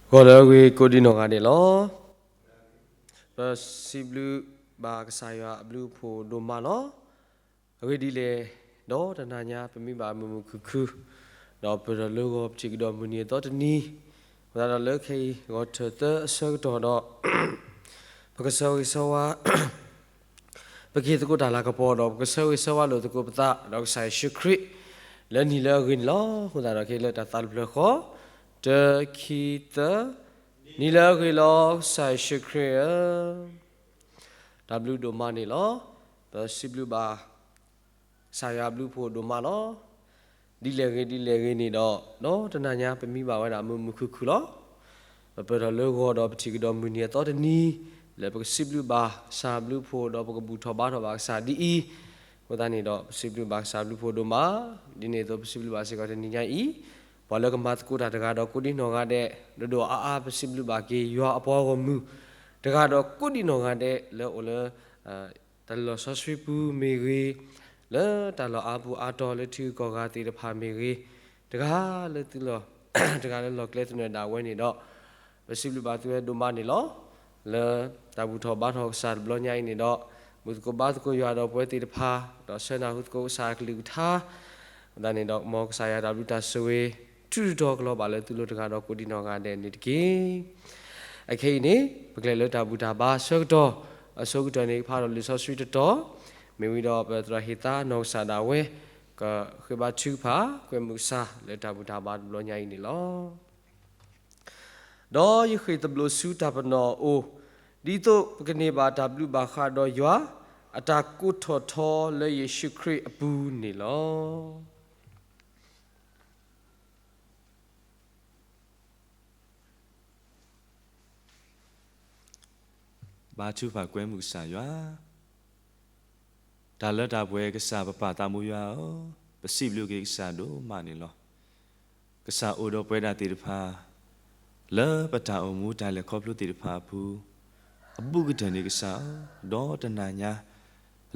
ဂီၤလၢအဂ့ၤကိးဒံနီၢ်ဂၤဒဲးလီၤ. ပစံးဘျုးဘၣ်ကစၢ်ယွၤအဘျုးအဖှိၣ်ဒိၣ်မးလီၤ. အဂ့ၢ်ဒ်လဲၣ်, ဒီးတနၤညါပမံဘၣ်မုာ်မုာ်ခုၣ်ခုၣ်, ဒီးပၢၢ်ထီၣ်လၢဂီၤပထံၣ်ကဒီးမုၢ်နံၤအသီတနံၤ, အဃိသတးဒီးလၢခဲအံၤ ဂီၤထၢၣ်သၢအဆၢကတီၢ်ဒီး ပကဆၢဂ့ၤဆၢဝါ ပကဟ့ၣ်သကိးတၢ်လၤကပီၤဒီး ပကဆၢဂ့ၤဆၢဝါလိာ်သကိးပသးဒီးကစၢ်ယ့ၣ်ၡူးခရံာ် လၢနံၤလၢအဂ့ၤန့ၣ်လီၤ. အဃိသတးဒီးခဲအံၤလၢတၢ်သးတဖျၢၣ်ဃီ, တၢ ခံ သၢ, နံၤလၢအဂ့ၤလီၤ ကစၢ်ယ့ၣ်ၡူးခရံာ်ဧၢ, တၢ်ဘျုးဒိၣ်မးန့ၣ်လီၤ. ပစံးဘျုးဘၣ် ကစၢ်ယွၤအဘျုးအဖှိၣ်ဒိၣ်မးလီၤ. ဒ်လဲၣ်ဂ့ၤဒ်လဲၣ်ဂ့ၤန့ၣ်ဒီး ဒီးတနၤညါပမံဘၣ်ဝဲဒၣ်မုာ်မုာ်ခုၣ်ခုၣ်လီၤ. ပပၢၢ်ထီၣ်လၢဂီၤဒီးပထံၣ်ကဒီးမုၢ်နံၤအသီတနံၤ, လၢပကစံးဘျုးဘၣ်ကစၢ်အဘျုးအဖှိၣ်ဒီးပကဘူၣ်ထီၣ်ဘါထီၣ်ဘၣ်ကစၢ်ဒ်အံၤ, အဃိသတးန့ၣ်ဒီး ပစံးဘျုးဘၣ်ကစၢ်အဘျုးအဖှိၣ်ဒိၣ်မး, ဒ်န့ၣ်အသိးပစံးဘျုးဘၣ်စ့ၢ်ကီးတနံၤညါအံၤ, ပှၤလၢကမၤသကိးတၢ်တဂၤဒီးကိးဒံနီၢ်ဂၤဒဲး, ဒိၣ်ဒိၣ်အါအါပစံးဘျုးဘၣ်က့ၤ ယွၤအပှၤဂီၢ်မုၢ်တဂၤဒီးကိးဒံနီၢ်ဂၤဒဲး လၢအိၣ်လၢ တၢ်လီၢ်စီဆှံပူၤမ့ၢ်ဂ့ၤ, လၢတၢ်လီၢ်အါပူၤအါတီၤလၢထံဂုၤကီၢ်ဂၤသ့ၣ်တဖၣ်မ့ၢ်ဂ့ၤ, တဂၤလၢသုလီၢ်, တဂၤလၢလီၢ်ကျဲသနၢၣ်ဒၣ်ဝဲန့ၣ်ဒီး, ပစံးဘျုးဘၣ်သုဝဲဒိၣ်မးန့ၣ်လီၤ. လၢတၢ်ဘူၣ်ထီၣ်ဘါထီၣ်ကစၢ်တဘျီညါအံၤန့ၣ်ဒီး, ဘူၣ်သကိးဘါသကိးယွၤဒီးပဝဲသ့ၣ်တဖၣ်, ဒီးဆၢနၢ်ဟူသကိးကစၢ်အကလုၢ်ကထါ, အဃိသတးန့ၣ်ဒီး မ်ကစၢ်ယွၤတၢ်ဘျုးတၢ်ဆိၣ်ဂ့ၤ ထုးထီၣ်ကလီၤဘၣ်လၢသုလိၤတဂၤဒီးကိးဒံနီၢ်ဂၤဒဲးန့ၣ်တက့ၢ်. အခဲအံၤန့ၣ် ပကလဲၤလၢတၢ်ဘူၣ်တၢ်ဘါအဆၢကတီၢ်, အဆိကတၢၢ်န့ၣ် ကဖးဒီးလံာ်စီဆှံတတီၤ, မ့ၢ်ဝံၤဒီးပသရၣ်ဟ့ၣ်သါနီၢ်ကစၢ်ဒၣ်ဝဲ, ကဃ့ဘါထုကဖၣ် ကွဲမုာ်ကစၢ်လၢတၢ်ဘူၣ်တၢ်ဘါတဘျီညါအံၤန့ၣ်လီၤ. ဒီးယဃ့ၢ်သဘျိးဆူတၢ်ပနီၣ်အအိၣ်, ဒ်သိးပကန့ၢ်ဘၣ်တၢ်ဘျုးဘၣ်ဃးဒီးယွၤ, အတၢ်ကိးထီၣ်ထီလၢယ့ၣ်ၡူးခရံာ်အပူၤန့ၣ်လီၤ. ဘါထုကဖၣ်ကွဲမုာ်ကစၢ်ယွၤ, တၢ်လၢတၢ်ပှဲၤကစၢ်ပပၢ်သးဘိယွၤဧၢ, ပစံးဘျုးက့ၤကစၢ်ဒိၣ်မးန့ၣ်လီၤ. ကစၢ်အိၣ်ဒီးပဝဲဒၣ်သ့ၣ်တဖၣ်, လၢပတၢ်အိၣ်မူတၢ်လဲၤခီဖျိသ့ၣ်တဖၣ်အပူၤ, အဘူးကတၢၢ်န့ၣ်ကစၢ်ဧၢ, ဒီးတနၤညါ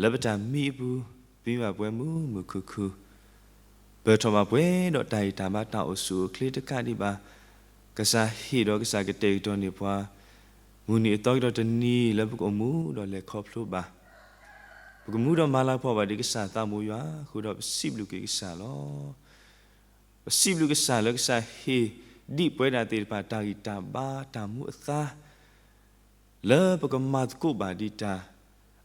လၢပတၢ်မံအပူၤ, ပမံဘၣ်ပှဲၤမုာ်မုာ်ခုၣ်ခုၣ်, ပၢၢ်ထီၣ်ဘၣ်ပှဲၤဒီးတၢ်ဂံၢ်တၢ်ဘါတၢ်အိၣ်ဆူၣ်အိၣ်ချ့တကးဒံးဘၣ်, ကစၢ်ဟ့ၣ်ဒီးကစၢ်ကတဲာ်ကတီၤန့ၢ်ပှၤ, မုၢ်နံၤအသီကဒီးတနံၤလၢပကအိၣ်မူဒီးလဲၤခီဖျိဘၣ်, ပကမူဒီးမၤလၤကပီၤဘၣ်ဒံးကစၢ်သးဘိယွၤ, အဃိဒီးပစံးဘျုးက့ၤကစၢ်လီၤ. ပစံးဘျုးကစၢ်လၢကစၢ်ဟ့ၣ်ဒံးပဝဲဒၣ်သ့ၣ်တဖၣ်တၢ်ဂံၢ်တၢ်ဘါတၢ်မူအသါ လၢပကမၤသကိးဘၣ်ဒံးတၢ်,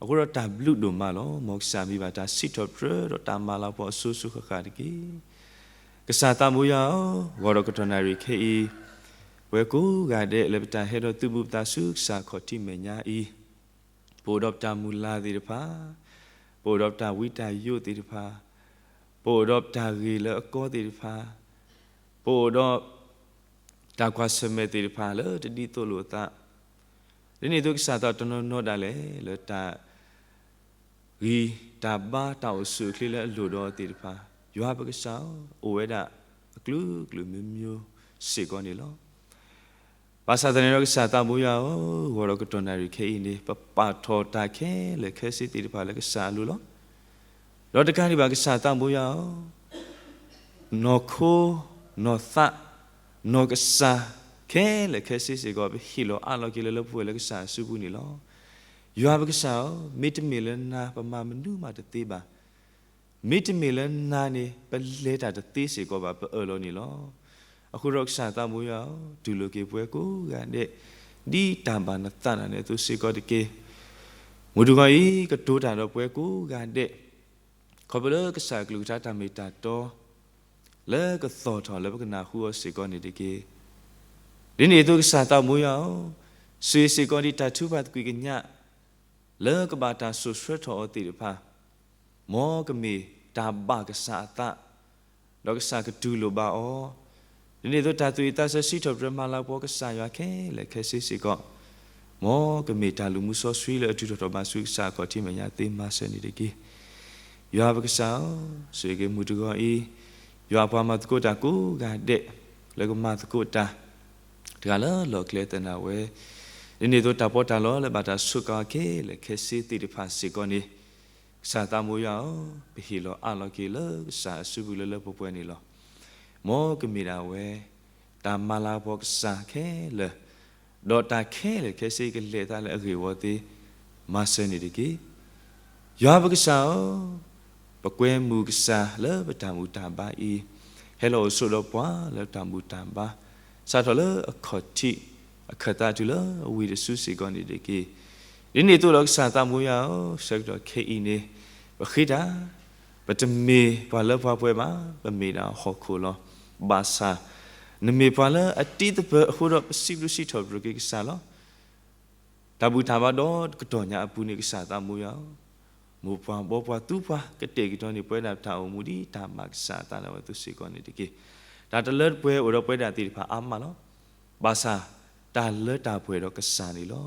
အဃိဒီးတၢ်ဘျုးဒိၣ်မးလီၤ. မ်ကစၢ်မံဘၣ်တၢ်စံးထီၣ်ပတြၢၤဒီးတၢ်မၤလၤကပီၤအစိၤစိၤဃၣ်ဃၣ်တက့ၢ်. ကစၢ်သးဘိယွၤဧၢ, ဂီၤဒီးကတီၢ်နၣ်ရံၣ်ခဲအံၤ, ပဝဲကိးဂၤဒဲးလၢပတၢ်ဟဲဒီးသုးဘူးပသးဆူကစၢ်ခီၣ်ထံးမဲာ်ညါအံၤ, ပအိၣ်ဒီးပတၢ်မုၢ်လၢ်သ့ၣ်တဖၣ်, ပအိၣ်ဒီးပတၢ်ဝံတၢ်ယိးသ့ၣ်တဖၣ်, ပအိၣ်ဒီးပတၢ်ဂ့ၤလၢအကီသ့ၣ်တဖၣ်, ပအိၣ်ဒီး တၢ်ကွၢ်ဆၢၣ်မဲာ်သ့ၣ်တဖၣ်လၢတဒ်သိးလိာ်အသး, ဒ်န့ၣ်အသိးကစၢ်သးတနီၤနီၤဒၣ်လဲာ် လၢတၢ် ဂံၢ်တၢ်ဘါတၢ်အိၣ်ဆူၣ်အိၣ်ချ့လၢအလိၣ်ဒီးအီၤသ့ၣ်တဖၣ်, ယွၤပကစၢ်ဧၢ, အိၣ်ဝဲဒၣ်အကလုာ်ကလုာ်မျိုးမျိုးစ့ၢ်ကီးန့ၣ်လီၤ. ဘၣ်ဆၣ်သနာ်က့ဒီးကစၢ်သးဘိယွၤဧၢ, ဂီၤဒီးကတီၢ်နၣ်ရံၣ်ခဲအံၤန့ၣ် ပပာ်ထီၣ်တၢ်ခဲလၢာ်ခဲဆ့သ့ၣ်တဖၣ်လၢကစၢ်အလိၤလီၤ. ဒီးတကးဒံးဘၣ်ကစၢ်သးဘိယွၤဧၢ, နီၢ်ခိ, နီၢ်သး, နီၢ်ကစၢ် ခဲလၢာ်ခဲဆ့စ့ၢ်ကီး ပဟ့ၣ်လီၤအးလီၤက့ၤလၢလၢပှဲၤပှဲၤလၢကစၢ်အစုပူၤန့ၣ်လီၤ. ယွၤပကစၢ်ဧၢ, မ့တမ့ၢ်လၢနၤ ပမၤမနုၤမးတသ့ဘၣ်. မ့တမ့ၢ်လၢနၤန့ၣ် ပလဲၤတၢ်တသ့စ့ၢ်ကီးဘၣ် ပအၢၣ်လီၤန့ၣ်လီၤ. အဃိဒီးကစၢ်သးဘိယွၤဧၢ, တူၢ်လိာ်က့ၤပဝဲကိးဂၤဒဲး ဒ်တၢ်ဘၣ်နသးနၤန့ၣ်အသိးစ့ၢ်ကီးတက့ၢ်. မုၢ်တဂီၤအံၤ ကတိၤတၢ်ဒီးပဝဲကိးဂၤဒဲး ခီဖျိလၢကစၢ်အကလုၢ်ကထါတၢ်မ့ၢ်တၢ်တီ လၢကသီၣ်ထီၣ်လၢပကနၢ်ဟူအီၤစ့ၢ်ကီးန့ၣ်တက့ၢ်. ဒ်န့ၣ်အသိးကစၢ်သးဘိယွၤဧၢ, ဆိၣ်ဂ့ၤစ့ၢ်ကီးဒံးတၢ်ထုကဖၣ်သကွံာ်ကညး လၢကဘၣ်တၢ်စိာ်ဆှၢထီၣ်အီၤသ့ၣ်တဖၣ်, မ်ကမ့ၢ်တၢ်ဘၣ်ကစၢ်အသး ဒီးကစၢ်ကတူၢ်လိာ်ဘၣ်အီၤ, ဒ်န့ၣ်အသိးတၢ်သူၣ်ဝံၣ်သးဆၢစံးထီၣ်ပတြၢၤမၤလၤကပီၤကစၢ်ယွၤခဲလၢာ်ခဲဆ့စ့ၢ်ကီး, မ်ကမ့ၢ်တၢ်လုၢ်မူစီဆှံလၢအထုးထီၣ်ထီၣ်ဘၣ်ဆူကစၢ်အခီၣ်ထံးမဲာ်ညါသ့မၤစၢၤန့ၣ်တက့ၢ်. ယွၤပကစၢ်ဧၢ, ဆိၣ်ဂ့ၤက့ၤမုၢ်တဂီၤအံၤ, ယွၤအပှၤမၤသကိးတၢ်ကိးဂၤဒဲး လၢကမၤသကိးတၢ် တဂၤလၢလီၢ်ကျဲသနၢ်ဝဲ, ဒ်န့ၣ်အသိးတၢ်ပီးတၢ်လီလၢဘၣ်တၢ်စူးကါခဲလၢာ်ခဲဆ့သ့ၣ်တဖၣ်စ့ၢ်ကီးန့ၣ်, ကစၢ်သးဘိယွၤဧၢ, ပဟ့ၣ်လီၤအးလီၤက့ၤလၢကစၢ်အစုပူၤလၢလၢပှဲၤပှဲၤန့ၣ်လီၤ. မ်ကမ့ၢ်ဒၣ်ဝဲ တၢ်မၤလၤကပီၤကစၢ်ခဲလၢာ်, ဒီးတၢ်ခဲလၢာ်ခဲဆ့ကလဲၤသးလၢအဂ့ၢ်အဝီသ့, မၤစၢၤန့ၣ်တက့ၢ်. ယွၤပကစၢ်ဧၢ, ပကွဲမုာ်ကစၢ်လၢပတၢ်ဘူၣ်တၢ်ဘါအံၤ, ဟဲလီၤအိၣ်ဆိးဒီးပှၤလၢတၢ်ဘူၣ်တၢ်ဘါ, စးထီၣ်လၢအခီၣ်ထံး, အခၢၣ်သးတုၤလၢအဝံၤတစုစ့ၢ်ကီးန့ၣ်တက့ၢ်. ဒ်န့ၣ်အသိးဒီးကစၢ်သးဘိယွၤဧၢ, ဆၢကတီၢ်ခဲအံၤန့ၣ်, ပဃ့တၢ်, ပတမ့ၢ်ပှၤလၢပှၤပှဲၤဘၣ်, ပမ့ၢ်ဒၣ်ဟီၣ်ခိၣ်လီၤ. ဘၣ်ဆၣ်, နမ့ၢ်ပှၤလၢအတံၤသပၢၤအဃိဒီး ပစံးဘျုးစံးထီၣ်ပတြၢၤက့ၤကစၢ်လီၤ. တၢ်ဘူၣ်တၢ်ဘါဒီးကတီၢ်ညါအပူၤန့ၣ် ကစၢ်သးဘိယွၤဧၢ, မိၢ်ပှၢ်ဘီပှၢ်သူပှၢ် ကတဲာ်ကတီၤန့ၢ်ပဝဲဒၣ်ပတၢ်အိၣ်မူဒ်တၢ်ဘၣ်ကစၢ်အသးဒၣ်ဝဲအသိးစ့ၢ်ကီးန့ၣ်တက့ၢ်. တၢ်တလၢတပှဲၤအိၣ်ဒီးပဝဲဒၣ်သ့ၣ်တဖၣ်အါမးလီၤ. ဘၣ်ဆၣ်, တၢ်လၢတၢ်ပှဲၤဒီးကစၢ်န့ၣ်လီၤ.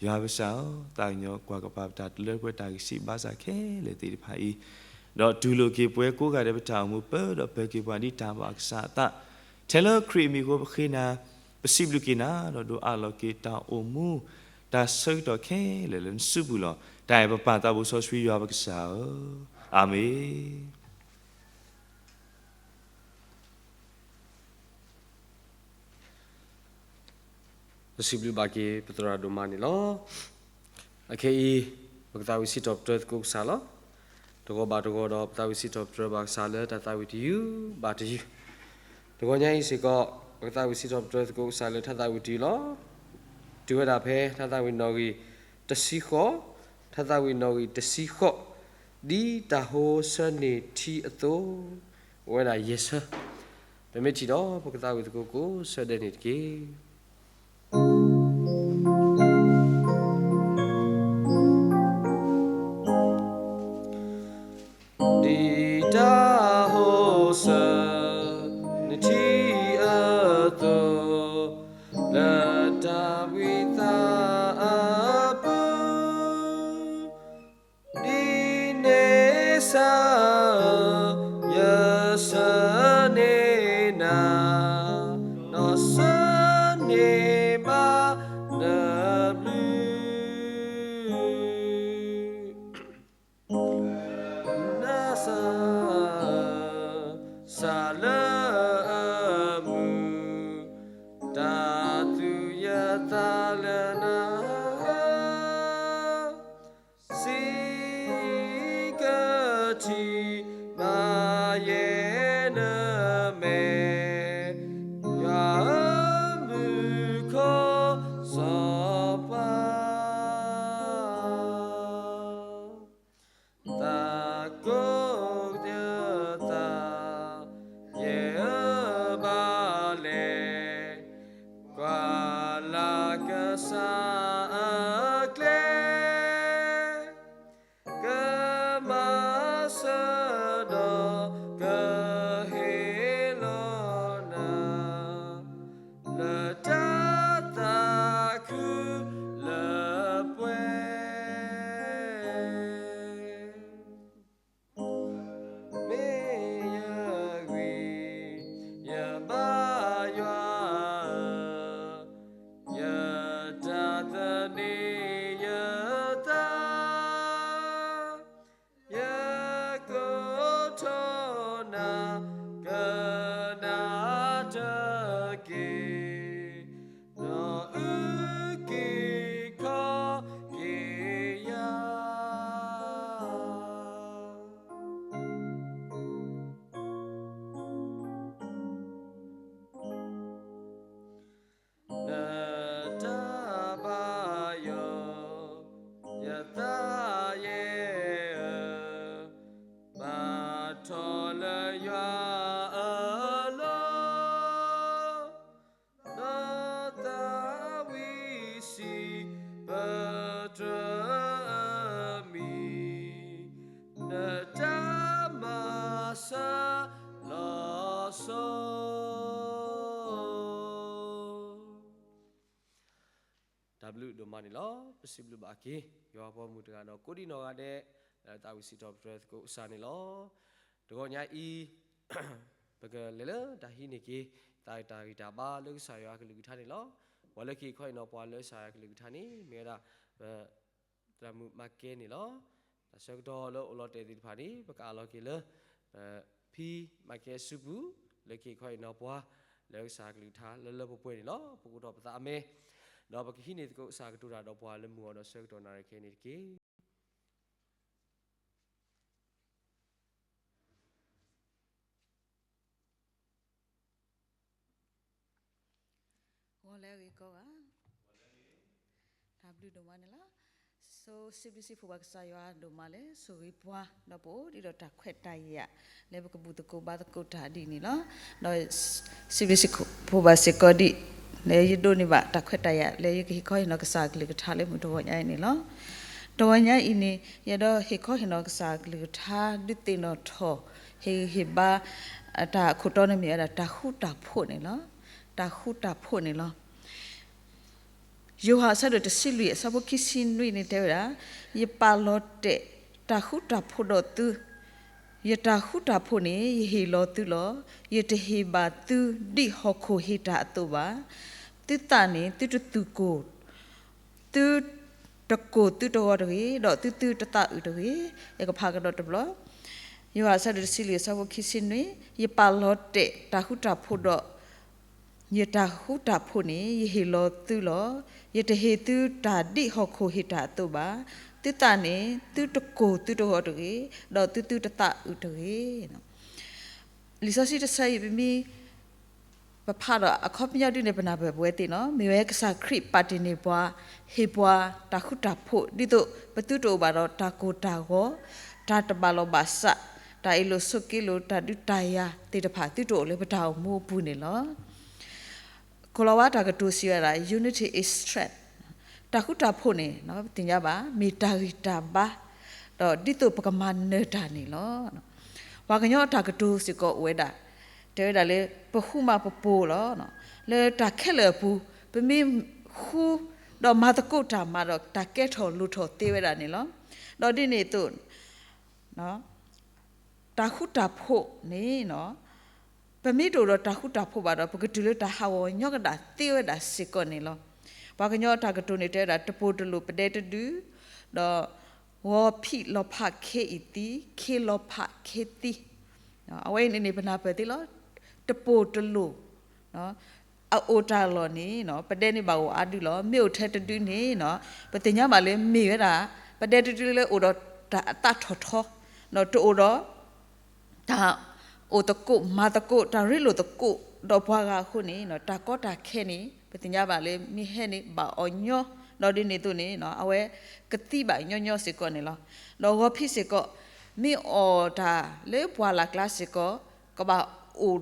ယွၤပကစၢ်ဧၢ, သးကညီၤကွၢ်ကပၤပတၢ်တလၢတပှဲၤတၢ်ဂံၢ်စၢ်ဘါစၢ်ခဲလၢာ်သ့ၣ်တဖၣ်အံၤ, ဒီးတူၢ်လိာ်က့ၤပဝဲကိးဂၤဒဲးပတၢ်အိၣ်မူပၢဒီးပၢၤက့ၤပှၤဒ်တၢ်ဘၣ်ကစၢ်အသး, ထဲလၢခရံာ်အမံၤအဃိပဃ့နၤ, ပစံးဘျုးက့ၤနၤ ဒီးဒိးအးလီၤက့ၤတၢ်အိၣ်မူ, တၢ်ဆၢကတီၢ်ခဲလၢာ်လၢနစုပူၤလီၤ. တၢ်အဲၣ်ပပၢ်သးဘိစီဆှံယွၤပကစၢ်ဧၢ, အၤမ့ၣ်. ပစံးဘျုးဘၣ်က့ၤပသရၣ်ဒိၣ်မးန့ၣ်လီၤ. အခဲအံၤ, ပကသးဝံၣ်စံးထီၣ်ပတြၢၤသကိးကစၢ်လီၤ. တဂီၤဘၣ်တဂီၤဒီးပသးဝံၣ်စံးထီၣ်ပတြၢၤဘၣ်ကစၢ်လၢတၢ်သးဝံၣ်တယုၢ်ဘၣ်တယုၢ်, တဂီၤညါအံၤစ့ၢ်ကီး, ပကသးဝံၣ်စံးထီၣ်ပတြၢၤသကိးကစၢ်လၢတၢ်သးဝံၣ်တယုၢ်လီၤ. တုၤဝဲဒၣ်ဖဲတၢ်သးဝံၣ်နီၣ်ဂံၢ်တဆံဃိး, တၢ်သးဝံၣ်နီၣ်ဂံၢ်တဆံဃိး, ဒ်တၢ်ဟိးဆၢန့ၢ်ထံအသိး, အိၣ်ဝဲဒၣ်ယဲၢ်ဆၢ, ပမ့ၢ်ထံၣ်ဒီးပကသးဝံၣ်သကိးကိးဆၢဒဲးန့ၣ်တက့ၢ်. ဒ်တၢ်ဟိးဆၢန့ၢ်ထံအသိး, လၢတၢ်ဝံသးအပူၤ, ဒ်န့ၣ်စၢ်ဧၢ, ယဆၢန့ၢ်နၤ, ဒီးဆၢန့ၢ်ဘၣ်နဘျုး နစၢ်, စၢ်လၢအမုာ်, တၢ်သူၣ်ယသးလၢနၤ, စံးကထံၣ်ဘၣ်ယဲၢ်နမဲာ်, ယွၤဧၢ မုၢ်ခီစီၤပၤ သးကိးကတၢၢ်သး, ယဲၢ်ဘၣ်လဲၤ, ကွၢ်လၢ်ကစၢ်အကျဲ, ကမၤစၢၤဒီးကဟ့ၣ်လီၤနၤ, လၢတၢ်သးခုလၢပှဲၤ မ့ၢ်ယဂံၢ်, ယဘါယွၤဧၢ, ယတၢ်သန့ၤယသး, ယကိးထီၣ်နၤကနၣ်တက့ၢ်, ဒီးအုၣ်က့ၤခီၣ်က့ၤယၤ နတၢ်ဘါယွၤ, ယသးယဲၢ်ဧၢ, ဘၣ်ထီၣ်လၢယွၤအလီၢ်, ဒီးသးဝံၣ်စံးပတြၢၤအမံၤ, နတၢ်မၤစၢၤလီၤဆီ တၢ်ဘျုးဒိၣ်မးန့ၣ်လီၤ. ပစံးဘျုးဘၣ်က့ၤ ယွၤပိာ်မုၣ်တဂၤဒီးကိးဒံနီၢ်ဂၤဒဲး လၢသးဝံၣ်စံးထီၣ်ပတြၢၤသကိးကစၢ်န့ၣ်လီၤ. တဂီၤညါအံၤ ပကလဲၤလၢတၢ်ဟံးန့ၢ်က့ၤ သးတၢ်ဂံၢ်တၢ်ဘါလၢကစၢ်ယွၤအကလုၢ်ကထါန့ၣ်လီၤ. ပှၤလၢခံခီအံၤနီၤ ပှၤလၢကစၢ်ယွၤအကလုၢ်ကထါန့ၣ် မ့ၢ်ဝဲဒၣ် ပ သရၣ်မုၣ်မၤကဲန့ၣ်လီၤ. တၢ်ဆၢကတီၢ်လၢအိၣ်လီၤတဲာ်သ့ၣ်တဖၣ်န့ၣ် ပကအးလီၤက့ၤလၢ ပဖံမၤကဲစုပူၤ လၢခံခီအံၤနီၤ ပှၤ လၢကစၢ်ကလုၢ်ကထါလၢလၢပှဲၤပှဲၤန့ၣ်လီၤ. ပကိးထီၣ်ပသးအမဲာ်, ဒီးပကဟံးန့ၢ်သကိးကစၢ်ကတိၤတၢ်ဒီးပှၤလၢမုၢ်ဂီၤဒီးဆၢကတီၢ်နၣ်ရံၣ်ခဲအံၤန့ၣ်တက့ၢ်. ဂီၤလၢအဂ့ၤကိးဂၤ, တၢ်ဘျုးဒိၣ်မးန့ၣ်လီၤ. ဆိစံးဘျုးစံးဖှိၣ်ဘၣ်ကစၢ်ယွၤဒိၣ်မးလၢဆိၣ်ဂ့ၤပှၤ ဒီးပအိၣ်ဒံးဒီးတၢ်ခွဲးတၢ်ယာ် လၢပကဘူၣ်သကိးဘါသကိးတၢ်ဒ်န့ၣ်လီၤ. ဒီးစံးဘျုးစံးဖှိၣ်ဘၣ်စ့ၢ်ကီးဒ် လၢယဒိးန့ၢ်ဘၣ်တၢ်ခွဲးတၢ်ယာ် လၢယကဟ့ၣ်ခီဟ့ၣ်နီၤကစၢ်ကလုၢ်ကထါလၢမုၢ်တဂီၤညါအံၤန့ၣ်လီၤ. တဂီၤညါအံၤန့ၣ် ယအဲၣ်ဒိးဟ့ၣ်ခီဟ့ၣ်နီၤကစၢ်ကလုၢ်ကထါ ဒုးသ့ၣ်နီၣ်ထီၣ် ဟ့ၣ်ဂံၢ်ဟ့ၣ်ဘါ တၢ်အခိၣ်တီန့ၣ်မ့ၢ်ဝဲဒၣ်တၢ်ဃူတၢ်ဖိးန့ၣ်လီၤ. တၢ်ဃူတၢ်ဖိးန့ၣ်လီၤ. ယိၤဟၣ်အဆၢဒိၣ်တဆံလွံၢ်အဆၢဖိခံဆံနွံန့ၣ်တဲဝဲဒၣ်, ယပာ်လီၤတဲာ်တၢ်ဃူတၢ်ဖိးဒီးသု, ယတၢ်ဃူတၢ်ဖိးန့ၣ် ယဟ့ၣ်လီၤသုလီၤ. ယတဟ့ၣ်ဘၣ်သုဒ်ဟီၣ်ခိၣ်ဟ့ၣ်တၢ်အသိးဘၣ်. သုသးန့ၣ် သုတသူၣ်ကိၢ် သုတကိၢ်သုတဂီၤတဂ့ၤ, ဒီးသုသုတသးအုးတဂ့ၤ. ယကဖးကဒီးတဘျီ, ယိၤဟၣ်အဆၢဒိၣ်တဆံလွံၢ်အဆၢဖိခံဆံနွံ, ယပာ်လီၤတဲာ်တၢ်ဃူတၢ်ဖိးဒီး ယတၢ်ဃူတၢ်ဖိးန့ၣ် ယဟ့ၣ်လီၤသုလီၤ. ယတဟ့ၣ်သုတၢ်ဒ်ဟီၣ်ခိၣ်ဟ့ၣ်တၢ်အသိးဘၣ်. သုသးန့ၣ် သုတကိၢ်သုတဂီၤတဂ့ၤ, ဒီးသုသုတသးအုးတဂ့ၤ. လံာ်စီဆှံတဆၢအံၤ ပမ့ၢ် ပဖးဒီးအခီပညီဒ်န့ၣ် ပနၢ်ပၢၢ်ပဝဲသ့ၣ်နီၤ, မ့ၢ်ဝဲကစၢ်ခရံာ်ပာ်တ့ၢ်န့ၢ်ပှၤ, ဟ့ၣ်ပှၤတၢ်ဃူတၢ်ဖိး ဒ်သိးပသုတအိၣ်ဘၣ်ဒီးတၢ်ကိၢ်တၢ်ဂီၤ, တၢ်တဘၣ်လိာ်ဘၣ်စး, တၢ်အ့ၣ်လိာ်ဆိးက့လိာ်, တၢ်ဒုးတၢ်ယၤသ့ၣ်တဖၣ် သုတအိၣ်လၢပတၢ်အိၣ်မူအပူၤန့ၣ်လီၤ. ကိၤလၤဝါတၢ်ကတိၤစံးဝဲဒၣ် unity is strength, တၢ်ဃူတၢ်ဖိးန့ၣ် ပသ့ၣ်ညါဘၣ် မ့ၢ်တၢ်ဂံၢ်တၢ်ဘါ, ဒီးဒ်သိးပကမၤနၢၤတၢ်န့ၣ်လီၤ. ပှၤကညီအတၢ်ကတိၤစ့ၢ်ကီးအိၣ်ဝဲဒၣ်, တဲဝဲဒၣ်လၢ ပဃူမၤပပူၤလီၤ. လၢတၢ်ခဲလၢာ်အပူၤ ပမ့ၢ်ဃူဒီးမၤသကိးတၢ်မၤဒီး တၢ်ကဲထီၣ်လိၣ်ထီၣ်သ့ဝဲဒၣ်န့ၣ်လီၤ. ဒီးဒ်န့ၣ်အသိး တၢ်ဃူတၢ်ဖိးန့ၣ် ပမ့ၢ်တအိၣ်ဒီးတၢ်ဃူတၢ်ဖိးဘၣ်ဒီး ပကတုၤလၢတၢ်ဟးဂီၤညီကဒၣ်သ့ဝဲဒၣ်စ့ၢ်ကီးန့ၣ်လီၤ. ပှၤကညီတၢ်ကတိၤန့ၣ်တဲဝဲဒၣ် တပိၢ်တလိၣ်ပဒဲတဒု, ဒီးဂီၤဖံးလီၤဖးခ့အံၤသံ, ခ့လီၤဖးခ့သံ, အဝဲအံၤန့ၣ်န့ၣ် ပနၢ်ပၢၢ်သ့လီၤ. တပိၢ်တလိၣ် အအိၣ်တၢ်လီၢ်န့ၣ် ပဒဲန့ၣ်ဘၣ်အိၣ်အါဒုလီၤ. မ့ၢ်အိၣ်ထဲတဒုန့ၣ် ပသ့ၣ်ညါဘၣ်လၢမ့ၢ်ဝဲဒၣ် ပဒဲတဒုလၢအိၣ်ဒီးတၢ်အသးထီၣ်ထီ, ဒီးတအိၣ်ဒီး တၢ်အိၣ်သကိးမၤသကိး တၢ်ရ့လိာ်သကိးဒီးပှၤဂၤအဃိန့ၣ် တၢ်ကီတၢ်ခဲန့ၣ် ပသ့ၣ်ညါဘၣ်လၢမ့ၢ်ဟဲန့ၣ်ဘၣ်အီၤညီ, ဒီးဒ်န့ၣ်အသိးန့ၣ် အဝဲကသံဘၣ်ညီညီစ့ၢ်ကီးန့ၣ်လီၤ. ဒီးဂီၤဖံးစ့ၢ်ကီး မ့ၢ်အီၣ်တၢ်လၢပှၢ်လၢ်ကျါစ့ၢ်ကီး ကဘၣ်အိၣ်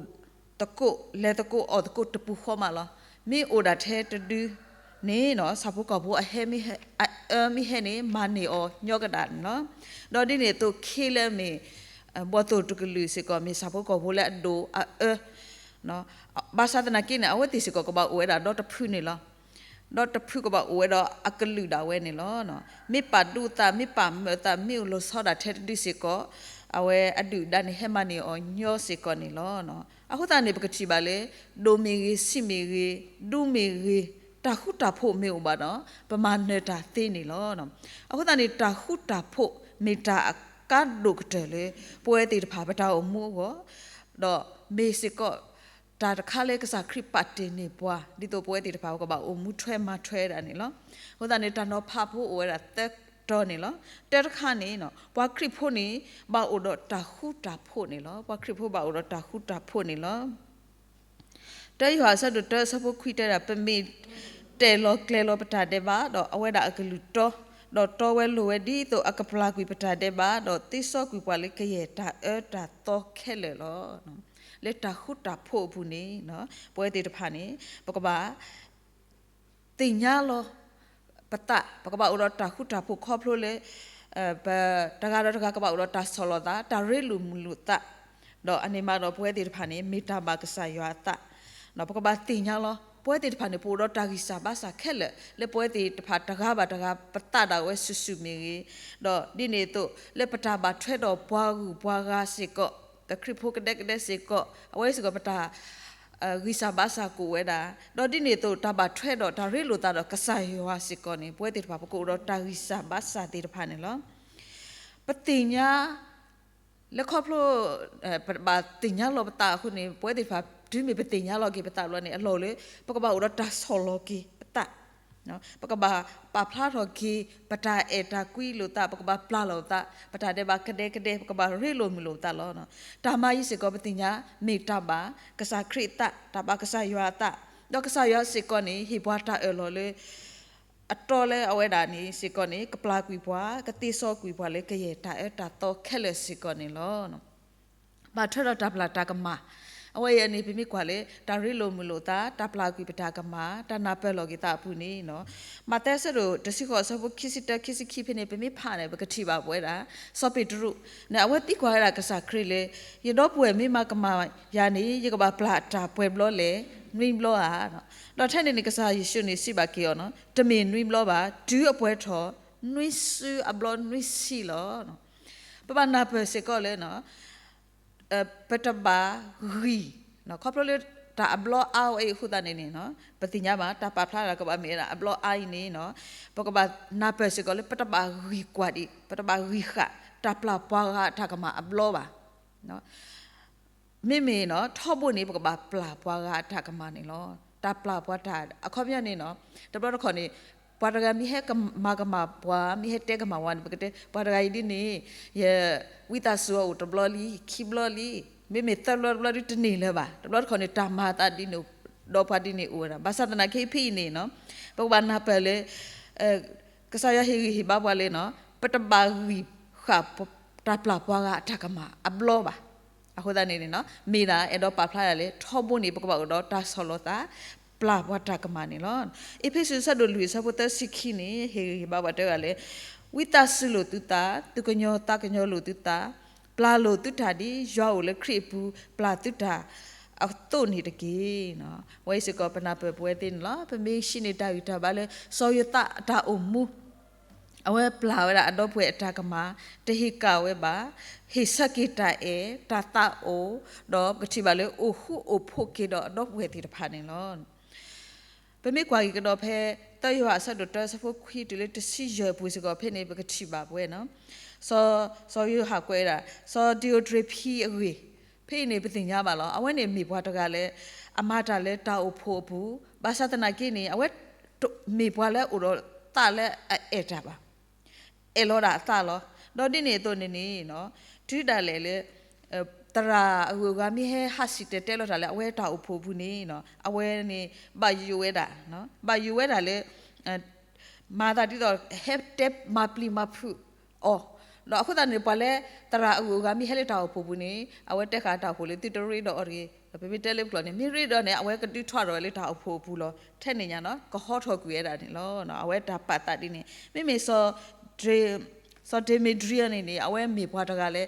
သကိး လဲၤသကိးအီၣ်သကိးတပူၤဃီမးလီၤ. မ့ၢ်အိၣ်ဒၣ်ထဲတဒုန့ၣ် ဆၣ်ဖိကီၢ်ဖိအဟဲမ့ၢ်ဟဲ အအၢမ့ၢ်ဟဲန့ၣ် မၤန့ၢ်အီၤညီကဒၣ်န့ၣ်လီၤ. ဒီးဒ်န့ၣ်အသိး ခ့လၢမ့ၢ် ဘီၣ်သိၣ်တကလုာ်စ့ၢ်ကီး မ့ၢ်ဆၣ်ဖိကီၢ်ဖိလၢအဒိၣ်အအၢ ဘၣ်ဆၣ်သနာ်က့န့ၣ် အဝဲသ့ၣ်စ့ၢ်ကီးကဘၣ်အိၣ်ဝဲဒၣ်ဒီတဖုန့ၣ်လီၤ. ဒီတဖုကဘၣ်အိၣ်ဝဲဒီးအကလုာ်ဒၣ်ဝဲန့ၣ်လီၤ. မ့ၢ်ပာ်ဒိၣ်သး မ့ၢ်ပာ်မၢၢ်သး မ့ၢ်အိၣ်လီၤဆီဒၣ်ထဲတဒုစ့ၢ်ကီး အဝဲအဒုၣ်အဒါန့ၣ် ဟဲမၤန့ၢ်အီၤညီစ့ၢ်ကီးန့ၣ်လီၤ. အဃိသတးန့ၣ် ပကထံၣ်ဘၣ်လၢ ဒိၣ်မ့ၢ်ဂ့ၤ ဆံးမ့ၢ်ဂ့ၤ ဒူမ့ၢ်ဂ့ၤ တၢ်ဃူတၢ်ဖိးမ့ၢ်အိၣ်ဘၣ်ဒီး ပမၤနၢၤတၢ်သ့န့ၣ်လီၤ. အဃိသတးန့ၣ် တၢ်ဃူတၢ်ဖိးမ့ၢ်တၢ်အကါဒိၣ်ကတၢၢ်လၢ ပဝဲသ့ၣ်တဖၣ်ပတၢ်အိၣ်မူအဂီၢ်, ဒီးမ့ၢ်စ့ၢ်ကီး တၢ်တခါလၢကစၢ်ခရံာ်ပာ်တ့ၢ်န့ၢ်ပှၤ ဒ်သိးပဝဲသ့ၣ်တဖၣ် ပကဘၣ်အိၣ်မူထွဲမၤထွဲဒၣ်န့ၣ်လီၤ. အဃိသတးန့ၣ် တၢ်နီၤဖးဖိအိၣ်ဝဲဒၣ်သၢတီၤန့ၣ်လီၤ. တၢတခါန့ၣ် ပှၤခရံာ်ဖိန့ၣ် ဘၣ်အိၣ်ဒီးတၢ်ဃူတၢ်ဖိးန့ၣ်လီၤ. ပှၤခရံာ်ဖိဘၣ်အိၣ်ဒီးတၢ်ဃူတၢ်ဖိးန့ၣ်လီၤ. တၢယိၤဟၣ်အဆၢဒိၣ်တၢအဆၢဖိခွံတဲဒၣ် ပမ့ၢ်တဲာ်လီၤကျဲၤလီၤပတၢ်ဒဲးဘး ဒီးအဝဲဒၣ်အကလုၢ်တီ, ဒီးတီဝဲလိၤဝဲဒ်သိးအကပျၢ်ကွံာ်ပတၢ်ဒဲးဘး ဒီးသ့စီကွံာ်ပှၤလၢကယဲၢ်တၢ်အၢတၢ်သီခဲလၢာ်လီၤ. လၢတၢ်ဃူတၢ်ဖိးအပူၤန့ၣ် ပဝဲသ့ၣ်တဖၣ်န့ၣ် ပကဘၣ် သ့ၣ်ညါလီၤပသး, ပကဘၣ်အိၣ်ဒီးတၢ်ဃူတၢ်ဖိးခီဖျိလၢ ပတဂၤဒီးတဂၤကဘၣ်အိၣ်ဒီးတၢ်ဆီၣ်လီၤသး, တၢ်ရ့လိာ်မုာ်လိာ်သး, ဒီးအန့ၣ်မးဒီးပဝဲသ့ၣ်တဖၣ်န့ၣ် မ့ၢ်တၢ်ဘၣ်ကစၢ်ယွၤအသး, ပကဘၣ်သ့ၣ်ညါလီၤ. ပဝဲသ့ၣ်တဖၣ်န့ၣ် ပအိၣ်ဒီးတၢ်ဂံၢ်စၢ်ဘါစၢ်ခဲလၢာ် လၢပဝဲသ့ၣ်တဖၣ်တဂၤဘၣ်တဂၤ ပသးဒၣ်ဝဲစုာ်စုာ်မ့ၢ်ဂ့ၤ, ဒီးဒ်န့ၣ်အသိး လၢပတၢ်ဘၣ်ထွဲဒီးပှၤဂုၤပှၤဂၤစ့ၢ်ကီး, ပခရံာ်ဖိကဒဲကဒဲစ့ၢ်ကီး, အဝဲစ့ၢ်ကီးပတၢ် ဂံၢ်စၢ်ဘါစၢ်ကအိၣ်ဝဲဒၣ်, ဒီးဒ်န့ၣ်အသိး တၢ်ဘၣ်ထွဲဒီးတၢ်ရ့လိာ်သးဒီးကစၢ်ယွၤစ့ၢ်ကီးန့ၣ် ပဝဲသ့ၣ်တဖၣ် ပကအိၣ်ဒီးတၢ်ဂံၢ်စၢ်ဘါစၢ်သ့ၣ်တဖၣ်န့ၣ်လီၤ. ပသ့ၣ်ညါ လၢခီဖျိ ပဘၣ်သ့ၣ်ညါလီၤပသးအဃိန့ၣ် ပဝဲသ့ၣ်တဖၣ် တုၤမ့ၢ်ပသ့ၣ်ညါလီၤက့ၤပသးဘျီန့ၣ် အလီၢ်လၢ ပကဘၣ်အိၣ်ဒီးတၢ်ဆီၣ်လီၤက့ၤပသး, ပကဘၣ်ပာ်ဖျါထီၣ်က့ၤ ပတၢ်အဲၣ်တၢ်ကွံလိာ်သး, ပကဘၣ်ပျၢ်လိာ်သး, ပတၢ်ဒဲးဘးကဒဲကဒဲ ပကဘၣ်ရ့လိာ်မုာ်လိာ်ပသးလီၤ. တၢ်မၤအံၤစ့ၢ်ကီး ပသ့ၣ်ညါ မ့ၢ်တၢ်ဘၣ်ကစၢ်ခရံာ်အသး, တၢ်ဘၣ်ကစၢ်ယွၤအသး, ဒီးကစၢ်ယွၤစ့ၢ်ကီးန့ၣ် ဟ့ၣ်ပှၤတၢ်အၢၣ်လီၤလၢ အတီလၢအဝဲဒၣ်န့ၣ်စ့ၢ်ကီးန့ၣ် ကပျၢ်ကွံာ်ပှၤ, ကသ့စီကွံာ်ပှၤလၢကယဲၢ်တၢ်အၢတၢ်သီခဲလၢာ်စ့ၢ်ကီးန့ၣ်လီၤ. ဘၣ်ထွဲဒီးတၢ်ပျၢ်တၢ်ကမၣ်, အဝဲအံၤန့ၣ် ပမ့ၢ်ကွၢ်လၢ တၢ်ရ့လိာ်မုာ်လိာ်သး, တၢ်ပျၢ်ကွံာ်ပတၢ်ကမၣ်, တၢ်နၢ်ပၢၢ်လိာ်က့ၤသးအပူၤန့ၣ်, မးသဲအဆၢဒိၣ်တဆံဃိး အဆၢဖိခံဆံတၢ ခံဆံခံဖဲန့ၣ် ပမ့ၢ်ဖးန့ၣ် ပကထံၣ်ဘၣ်ပဝဲဒၣ် စီၤပ့းတရူးန့ၣ် အဝဲသံကွၢ်ဝဲဒၣ်ကစၢ်ခရံာ်လၢ ယဒီပုၢ်ဝဲၢ်မ့ၢ်မၤကမၣ်ယၤန့ၣ် ယကဘၣ်ပျၢ်တၢ်ပှဲၤဘျီလဲၣ်, နွံဘျီဧါ. ဒီးထဲန့ၣ်န့ၣ် ကစၢ်ယ့ၣ်ၡူးန့ၣ် စံးဘၣ်က့ၤအီၤ, တမ့ၢ်နွံဘျီဘၣ်, တုၤအပှဲၤထီၣ် နွံစုအဘျီနွံဆံလီၤ. ပဘၣ်နၢ်ပၢၢ်စ့ၢ်ကီးလၢ ပတဘၣ်ဂံၢ်, ခီဖျိလၢတၢ်အဘျီအါဝဲအံၤအဃိသတးန့ၣ်န့ၣ်, ပသ့ၣ်ညါဘၣ် တၢ်ပာ်ဖျါတၢ်ကဘၣ်မ့ၢ်ဝဲဒၣ်အဘျီအါအံၤန့ၣ်, ပကဘၣ်နၢ်ပၢၢ်စ့ၢ်ကီးလၢ ပတဘၣ်ဂံၢ်ကွၢ်ဒံး, ပတဘၣ်ဂံၢ်ဃာ် တၢ်ပျၢ်ပှၤဂၤအတၢ်ကမၣ်အဘျီဘၣ်. မ့မ့ၢ်ထီဘိန့ၣ် ပကဘၣ်ပျၢ်ပှၤဂၤအတၢ်ကမၣ်န့ၣ်လီၤ. တၢ်ပျၢ်ပှၤတၢ် အခီပညီန့ၣ်, တဘျီတခီၣ်န့ၣ် ပှၤတဂၤမ့ၢ်ဟဲမၤကမၣ်ပှၤ, မ့ၢ်ဟဲတဲကမၣ်ပှၤန့ၣ် ပကတဲ ပှၤတဂၤအံၤဒ်န့ၣ် ယဝံသးစူၤအအိၣ်တဘျီလံ, ခံဘျီလံ, မ့မ့ၢ်သၢဘျီတဘျီဒ်တန့ၢ်လၢၤဘၣ်. တဘျီတခီၣ်န့ၣ် တၢ်မၤအသးဒ်န့ၣ် ဒီးပှၤဒ်န့ၣ်အိၣ်ဝဲဒၣ်. ဘၣ်ဆၣ်သနာ်က့ဖဲအံၤန့ၣ်, ပကဘၣ်နၢ်ပၢၢ်လၢ ကစၢ်ယွၤဟ့ၣ်ဂံၢ်ဟ့ၣ်ဘါပှၤလၢ ပတဘၣ်ဂံၢ်ဃာ် တၢ်ပျၢ်ပှၤဂၤအတၢ်ကမၣ်အဘျီဘၣ်. အဃိသတးန့ၣ်န့ၣ်, မ့ၢ်ဒၣ်အဲၣ်ဒိးပာ်ဖျါဒၣ်လၢ ထီဘိန့ၣ် ပကဘၣ်အိၣ်ဒီးတၢ်ဆီၣ်လီၤသး ပျၢ်ပှၤတၢ်ကမၣ်န့ၣ်လီၤ. အ့းဖ့းစူး အဆၢဒိၣ်လွံၢ် အဆၢဖိသၢဆံခံန့ၣ် ဟ့ၣ်ဂံၢ်ဟ့ၣ်ဘါပှၤတဲဝဲဒၣ်လၢ ဝံသးစူၤလိာ်သုသး, သူၣ်ကညီၤသးကညီၤလိာ်သုသး, ပျၢ်လိာ်သုတၢ်ဒ်ယွၤအိၣ်လၢခရံာ်အပူၤ ပျၢ်သုတၢ်အသိးန့ၣ်တက့ၢ်. အဝဲအံၤစ့ၢ်ကီး ပနၢ်ပၢၢ်ပဝဲသ့ၣ်န့ၣ်လီၤ. ပမ့ၢ်ဟံးန့ၢ်တၢ်ဂံၢ်တၢ်ဘါလၢ စီၤယိၤသးအတၢ်အိၣ်မူ အဝဲပျၢ်ဝဲဒၣ်အဒီပုၢ်ဝဲၢ်အတၢ်ကမၣ်, တဟ့ၣ်ကၣ်ဝဲဘၣ်, ဟ့ၣ်ဆၢက့ၤတၢ်အဲၣ်, တၢ်သးအိၣ်, ဒီးပကထံၣ်ဘၣ်လၢအိၣ်ဃူအိၣ်ဖိးက့ၤဒီးအဒီပုၢ်ဝဲၢ်သ့ၣ်တဖၣ်န့ၣ်လီၤ. ပမ့ၢ်ကွၢ်က့ၤကဒီးဖဲ သၢယိၤဟၣ်အဆၢဒိၣ်တၢ အဆၢဖိခွံတုၤလၢတဆံယဲၢ်အပူၤစ့ၢ်ကီးဖဲန့ၣ် ပကထံၣ်ဘၣ်ပဝဲန့ၣ်, စီၤယိၤဟၣ်ကွဲးဝဲဒၣ် စီၤဒံၤဧိၤတြ့ၤဖံအဂ့ၢ်, ဖဲအံၤန့ၣ် ပသ့ၣ်ညါဘၣ်လီၤ. အဝဲန့ၣ်မ့ၢ်ပှၤတဂၤလၢ အမၤတၢ်လၢတၢ်အိၣ်ဖှိၣ်အပူၤ, ဘၣ်ဆၣ်သနာ်က့န့ၣ် အဝဲမ့ၢ်ပှၤလၢအိၣ်ဒီးသးလၢအအဲၣ်တၢ်ဘၣ်, အဲၣ်လီၤဒၣ်အသးလီၤ. ဒီးဒ်န့ၣ်အသိးန့ၣ်န့ၣ်, တုၤဒၣ်လဲာ်လၢ သရၣ်အဂုၤအဂၤမ့ၢ်ဟဲဟးစံၣ်တဲၤတဲလီၤတၢ်လၢအဝဲတၢ်အိၣ်ဖှိၣ်အပူၤန့ၣ်, အဝဲန့ၣ် ဘၣ်ယိၣ်ဝဲဒၣ်, ဘၣ်ယိၣ်ဝဲဒၣ်လၢ မၤသးဒ်သိး ဟဲတဲမၤပျံၤမၤဖုးအီၤ, ဒီးအဃိသတးန့ၣ် ပှၤလၢသရၣ်အဂုၤအဂၤမ့ၢ်ဟဲလၢတၢ်အိၣ်ဖှိၣ်ပူၤန့ၣ် အဝဲတဲဃာ်တၢ်အိၣ်ဖှိၣ်လၢ သုတရ့ဒီးအီၤတဂ့ၤ, ဒီးပမ့ၢ်တဲလၢပကျိာ်န့ၣ် မ့ၢ်ရ့ဒီးန့ၣ် အဝဲကဒုးထွဲဒီးဝဲလၢတၢ်အိၣ်ဖှိၣ်အပူၤလီၤ. ထဲန့ၣ်ညါန့ၣ် ကဟီထီၣ်ကွံာ်ဝဲဒၣ်န့ၣ်လီၤ. အဝဲတၢ်ပာ်သးဒ်န့ၣ် မ့မ့ၢ် စီၤဒ့မ့ဒြံအန့ၣ်န့ၣ် အဝဲမ့ၢ်ပှၤတဂၤလၢ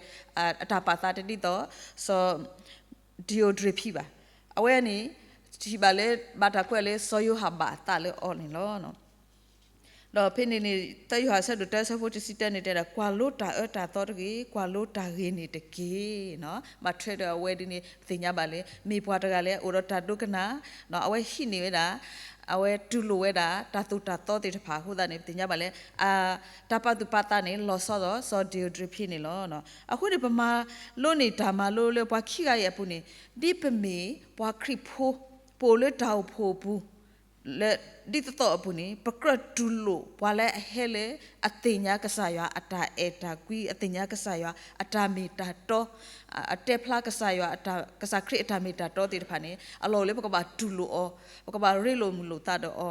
အတၢ်ပာ်သးတဒ်သိး စီၤဒံၤဧိၤတြ့ၤဖံဘၣ်. အဝဲန့ၣ် ထံၣ်ဘၣ်လၢ ဘၣ်တၢ်ကွဲးလၢ စီၤယိၤဟၣ်ဘၣ်အသးလၢအီၤန့ၣ်လီၤ. ဒီးဖဲန့ၣ်န့ၣ် သၢယိၤဟၣ်အဆၢဒိၣ်တၢ အဆၢဖိတဆံတၢန့ၣ်တဲဒၣ် ကွၢ်လိတၢ်အၢတၢ်သီတဂ့ၤ, ကွၢ်လိတၢ်ဂ့ၤန့ၣ်တက့ၢ်. ဘၣ်ထွဲဒီးအဝဲဒ်န့ၣ် ပသ့ၣ်ညါဘၣ်လၢ မ့ၢ်ပှၤတဂၤလၢ အိၣ်ဒီးတၢ်ဒိကနၣ်, အဝဲဟံးန့ၢ်ဝဲဒၣ် အဝဲတူၢ်လိာ်ဝဲဒၣ် တၢ်သိၣ်တၢ်သီသ့ၣ်တဖၣ်အဃိသတးန့ၣ် ပသ့ၣ်ညါဘၣ်လၢ တၢ်ပာ်သူၣ်ပာ်သးန့ၣ် လီၤဆီဒီး စီၤဒ့ဧိၤတြ့ၤဖံန့ၣ်လီၤ. အဃိန့ၣ် ပမၤလိန့ၢ်တၢ်မၤလိလၢပှၤခံဂၤအံၤအပူၤန့ၣ် ဒ်ပမ့ၢ်ပှၤခရံာ်ဖိ ပအိၣ်လၢတၢ်အိၣ်ဖှိၣ်အပူၤ လၢဒ်သိးသိးအပူၤန့ၣ် ပကြၢးတူၢ်လိာ်ပှၤလၢအဟဲလၢ အသ့ၣ်ညါကစၢ်ယွၤအတၢ်အဲၣ်တၢ်ကွံ, အသ့ၣ်ညါကစၢ်ယွၤအတၢ်မ့ၢ်တၢ်တီ, အတဲဖျါကစၢ်ယွၤ ကစၢ်ခရံာ်အတၢ်မ့ၢ်တၢ်တီသ့ၣ်တဖၣ်န့ၣ် အလီၢ်အိၣ်လၢပကဘၣ်တူၢ်လိာ်အီၤ, ပကဘၣ်ရ့လိာ်မုာ်လိာ်သးဒီးအီ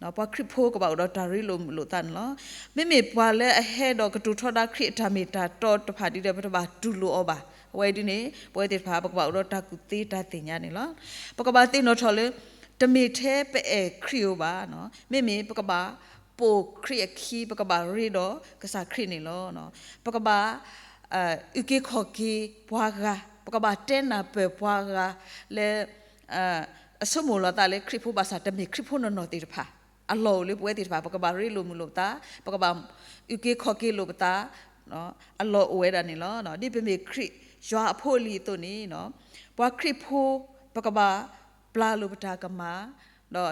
ၤ, ပှၤခရံာ်ဖိကဘၣ်အိၣ်ဒီးတၢ်ရ့လိာ်မုာ်လိာ်သးန့ၣ်လီၤ. မ့မ့ၢ်ပှၤလၢအဟဲဒီးကတိၤထီဒါခရံာ်အတၢ်မ့ၢ်တၢ်တီတဖၣ်ဒ်ဒီး ပတဘၣ်တူၢ်လိာ်အီၤဘၣ်. အဝဲဒ်န့ၣ် ပဝဲသ့ၣ်တဖၣ် ပကဘၣ်အိၣ်ဒီးတၢ်ကူၣ်သ့တၢ်သ့ၣ်ညါန့ၣ်လီၤ. ပကဘၣ်သ့ၣ်နီၣ်ထီၣ်လၢ တမ့ၢ်ထဲပအဲၣ်ခရံာ်ဧိၤဘၣ်, မ့မ့ၢ်ပကဘၣ်ပိာ်ခရံာ်အခံ, ပကဘၣ်ရ့ဒီးကစၢ်ခရံာ်န့ၣ်လီၤ. ပကဘၣ် အုၣ်က့ၤခီၣ်က့ၤပှၤဂၤ, ပကဘၣ်တဲနၢ်ပၢၢ်ပှၤဂၤ လၢ အဆိကမိၣ်လီၤသးလၢခရံာ်ဖိဘၣ်ဆၣ် တမ့ၢ်ခရံာ်ဖိနီၢ်နီၢ်သ့ၣ်တဖၣ်, အလီၢ်အိၣ်လၢပဝဲသ့ၣ်တဖၣ် ပကဘၣ်ရ့လိာ်မုာ်လိာ်ပသး, ပကဘၣ်အုၣ်က့ၤခီၣ်က့ၤလိာ်ပသး, အလီၢ်အိၣ်ဝဲဒၣ်န့ၣ်လီၤ. ဒ်ပမ့ၢ်ခရံာ်ယွၤအဖိအလံၤအသိးန့ၣ်, ပှၤခရံာ်ဖိ ပကဘၣ်ပျၢ်လိာ်ပတၢ်ကမၣ်,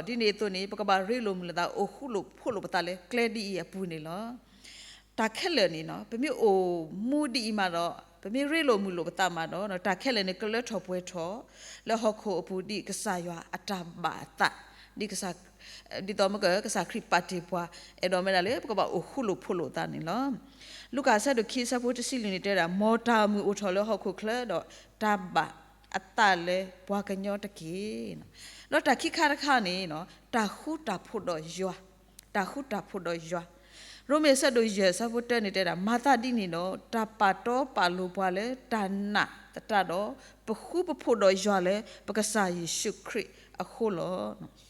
ဒီးဒ်န့ၣ်အသိးန့ၣ် ပကဘၣ်ရ့လိာ်မုာ်လိာ်သး အိၣ်ဃူလိာ်ဖိးလိာ်ပသးလၢကျဲဒ်အံၤအပူၤန့ၣ်လီၤ. တၢ်ခဲလၢာ်န့ၣ် ပမ့ၢ်အိၣ်မူဒ်အံၤမးဒီး ပမ့ၢ်ရ့လိာ်မုာ်လိာ်ပသးမးဒီး တၢ်ခဲလၢာ်န့ၣ် ကလၢထီၣ်ပှဲၤထီၣ် လၢဟီၣ်ခိၣ်အပူၤ ဒ်ကစၢ်ယွၤအတၢ်ဘၣ်အသး, ဒ်ကစၢ် ဒ်သိးမ့ၢ်က ကစၢ်ခရံာ်ပာ်တ့ၢ်ပှၤ အဲၣ်ဒိးမ့ၢ်ဒၣ်လၢ ပကဘၣ်အိၣ်ဃူလိာ်ဖိးလိာ်သးန့ၣ်လီၤ. လူၤကၣ်အဆၢဒိၣ်ခံ အဆၢဖိတဆံလွံၢ်န့ၣ် တဲဝဲဒၣ် မ်တၢ်မုာ်အိၣ်ထီၣ်လၢဟီၣ်ခိၣ်ချၢဒီး တၢ်ဘၣ်အသးလၢပှၤကညီတက့ၢ်. ဒီးတၢ်ခံခါတခါန့ၣ် တၢ်ဃူတၢ်ဖိးဒီးယွၤ, တၢ်ဃူတၢ်ဖိးဒီးယွၤ. ရိမ့ၤအဆၢဒိၣ်ယဲၢ် အဆၢဖိတၢန့ၣ် တဲဝဲဒၣ် မၤသးဒ်န့ၣ်ဒီး တၢ်ပာ်တီပာ်လိၤပှၤလၢတၢ်နာ်သတးဒီး ပဃူပဖိးဒီးယွၤလၢ ပကစၢ်ယ့ၣ်ၡူးခရံာ်အဃိလီၤ.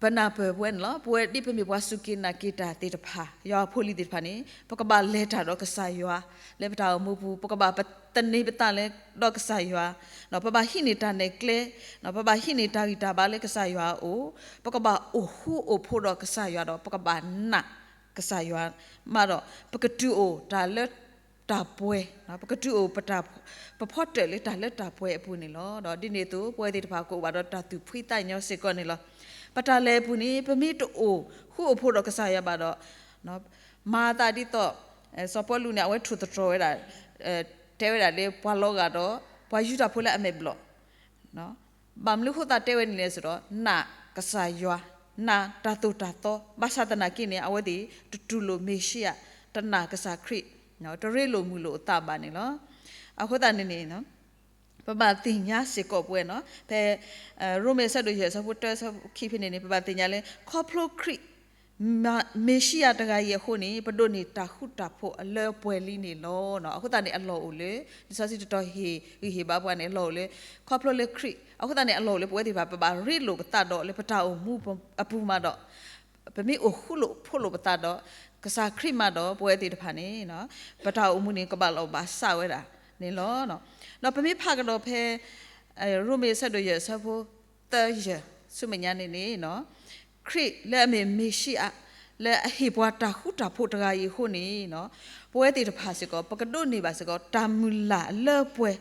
ပနၢ်ပၢၢ်ပဝဲန့ၣ်လီၤ. ပဝဲဒ်ပမ့ၢ်ပှၤစူၢ်က့ၤနာ်က့ၤတၢ်သ့ၣ်တဖၣ်, ယွၤဖိလံၤသ့ၣ်တဖၣ်န့ၣ် ပကဘၣ်လဲၤတၢ်ဒီးကစၢ်ယွၤ လၢပတၢ်အိၣ်မူပူၤ, ပကဘၣ်ပသန့ၤပသးလၢဒီးကစၢ်ယွၤ, ပဘၣ်ဟံးန့ၢ်တၢ်နဲၣ်ကျဲ, ပဘၣ်ဟံးန့ၢ်တၢ်ဂံၢ်တၢ်ဘါလၢကစၢ်ယွၤအအိၣ်, ပကဘၣ်အိၣ်ဃူအိၣ်ဖိးဒီးကစၢ်ယွၤဒီး ပကဘၣ်နာ်ကစၢ်ယွၤမးဒီး ပကတုၤအိၣ်တၢ်လၢတၢ်ပှဲၤ, ပကတုၤအိၣ် ပဖီတၢၣ်လၢတၢ်လၢတၢ်ပှဲၤအပူၤန့ၣ်လီၤ. ဒီးဒ်န့ၣ်အသိး ပဝဲသ့ၣ်တဖၣ်ကအိၣ်ဘၣ်ဒီးတၢ်သူၣ်ဖှံသးညီစ့ၢ်ကီးန့ၣ်လီၤ. ပတၢ်လဲၤအပူၤန့ၣ် ပမ့ၢ်တအိၣ်ဃူအိၣ်ဖိးဒီးကစၢ်ယွၤဘၣ်ဒီး မၤသးဒ်သိး စီၤပီလူးန့ၣ် အဝဲထိၣ်သတြီၤဝဲဒၣ် တဲဝဲဒၣ်လၢပှၤလီၤဂာ်ဒီး ပှၤယူဒၤဖိလၢအမဲာ်ဘျီၣ် ဘၣ်မနုၤဃိသတးတဲဝဲန့ၣ်လဲၣ်စ့ၢ်ဒီး နာ်ကစၢ်ယွၤ, နာ်တၢ်သိၣ်တၢ်သီ, ဘၣ်ဆၣ်သနာ်က့န့ၣ် အဝဲသ့ၣ်တတူၢ်လိာ်မ့ၤၡံအၤ, တနာ်ကစၢ်ခရံာ်, တရ့လိာ်မုာ်လိာ်အသးဘၣ်န့ၣ်လီၤ. အဃိသတးန့ၣ်န့ၣ် ပဘၣ်သ့ၣ်ညါစ့ၢ်ကီးပဝဲနီၤ, ဖဲ ရိမ့ၤအဆၢဒိၣ်ယဲၢ် အဆၢဖိတၢ အဆၢဖိခံဖဲန့ၣ်န့ၣ် ပဘၣ်သ့ၣ်ညါလၢ ခီဖျိခရံာ် မ့ၣ်ၡံအၤတဂၤအံၤအဃိန့ၣ် ပဒိးန့ၢ်တၢ်ဃူတၢ်ဖိးအလၢအပှဲၤလံန့ၣ်လီၤ. အဃိသတးန့ၣ် အလီၢ်အိၣ်လၢ လံာ်စီဆှံတတီၤဟ့ၣ်ဂံၢ်ဟ့ၣ်ဘါပှၤန့ၣ် အလီၢ်အိၣ်လၢ ခီဖျိလၢခရံာ် အဃိသတးန့ၣ် အလီၢ်အိၣ်လၢပဝဲသ့ၣ်တဖၣ် ပဘၣ်ရ့လိာ်ပသးဒီးလၢပတၢ်အိၣ်မူအပူၤမးဒီး ပမ့ၢ်အိၣ်ဃူလိာ်ဖိးလိာ်ပသးဒီး ကစၢ်ခရံာ်မးဒီး ပဝဲသ့ၣ်တဖၣ်န့ၣ် ပတၢ်အိၣ်မူန့ၣ် ကဘၣ်လီၢ်ဘၣ်စးဝဲဒၣ်န့ၣ်လီၤ. ဒီးပမ့ၢ်ဖးကဒီးဖဲ ရိမ့ၤအဆၢဒိၣ်ယဲၢ် အဆၢဖိသၢယဲၢ် ဆူမဲာ်ညါန့ၣ်န့ၣ် ခရံာ်လၢအမ့ၢ်မ့ၣ်ၡံအၤ လၢအဟ့ၣ်ပှၤတၢ်ဃူတၢ်ဖိးတဂၤအံၤအဃိန့ၣ် ပဝဲသ့ၣ်တဖၣ်စ့ၢ်ကီး ပကဒိးန့ၢ်ဘၣ်စ့ၢ်ကီး တၢ်မုၢ်လၢ်အလၢအပှဲၤ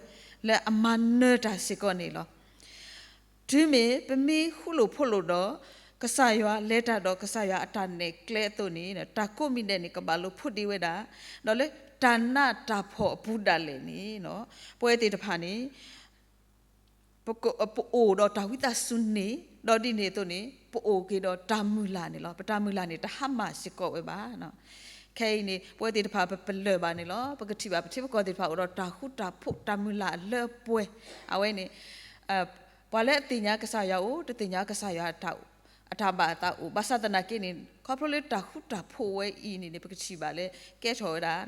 လၢအမၤနၢၤတၢ်စ့ၢ်ကီးန့ၣ်လီၤ. တုၤမ့ၢ်ပမ့ၢ်ဃူလိာ်ဖိးလိာ်ဒီး ကစၢ်ယွၤ လဲၤတၢ်ဒီးကစၢ်ယွၤအတၢ်နဲၣ်ကျဲအသိးန့ၣ် တၢ်ကိးမံၤဒဲးန့ၣ် ကဘၣ်လိာ်ဖိးဒံးဝဲဒၣ် ဒီးလၢတၢ်နးတၢ်ဖှီၣ်အပူၤဒၣ်လဲာ်န့ၣ် ပဝဲသ့ၣ်တဖၣ်န့ၣ် ပက ပအိၣ်ဒီးတၢ်ဝံသးစူၤန့ၣ် ဒီးဒ်န့ၣ်အသိးန့ၣ် ပအိၣ်က့ၤဒီးတၢ်မုၢ်လၢ်န့ၣ်လီၤ. ပတၢ်မုၢ်လၢ်န့ၣ် တဟါမၢ်စ့ၢ်ကီးဝဲဘၣ်. ခဲအံၤန့ၣ် ပဝဲသ့ၣ်တဖၣ် ပပလၢၢ်ဘၣ်န့ၣ်လီၤ. ပကထံၣ်ဘၣ်ပထံပကီၢ်သ့ၣ်တဖၣ်အိၣ်ဒီးတၢ်ဃူတၢ်ဖိး တၢ်မုၢ်လၢ်အလၢအပှဲၤ အဝဲန့ၣ် ပှၤလၢအသ့ၣ်ညါကစၢ်ယွၤအိၣ် တသ့ၣ်ညါကစၢ်ယွၤ အတၢ်ဘၣ်အသးအိၣ် ဘၣ်ဆၣ်သနာ်က့န့ၣ် ခီဖျိလၢတၢ်ဃူတၢ်ဖိးဝဲအံၤန့ၣ်န့ၣ် ပကထံၣ်ဘၣ်လၢ ကဲထီၣ်ဝဲဒၣ်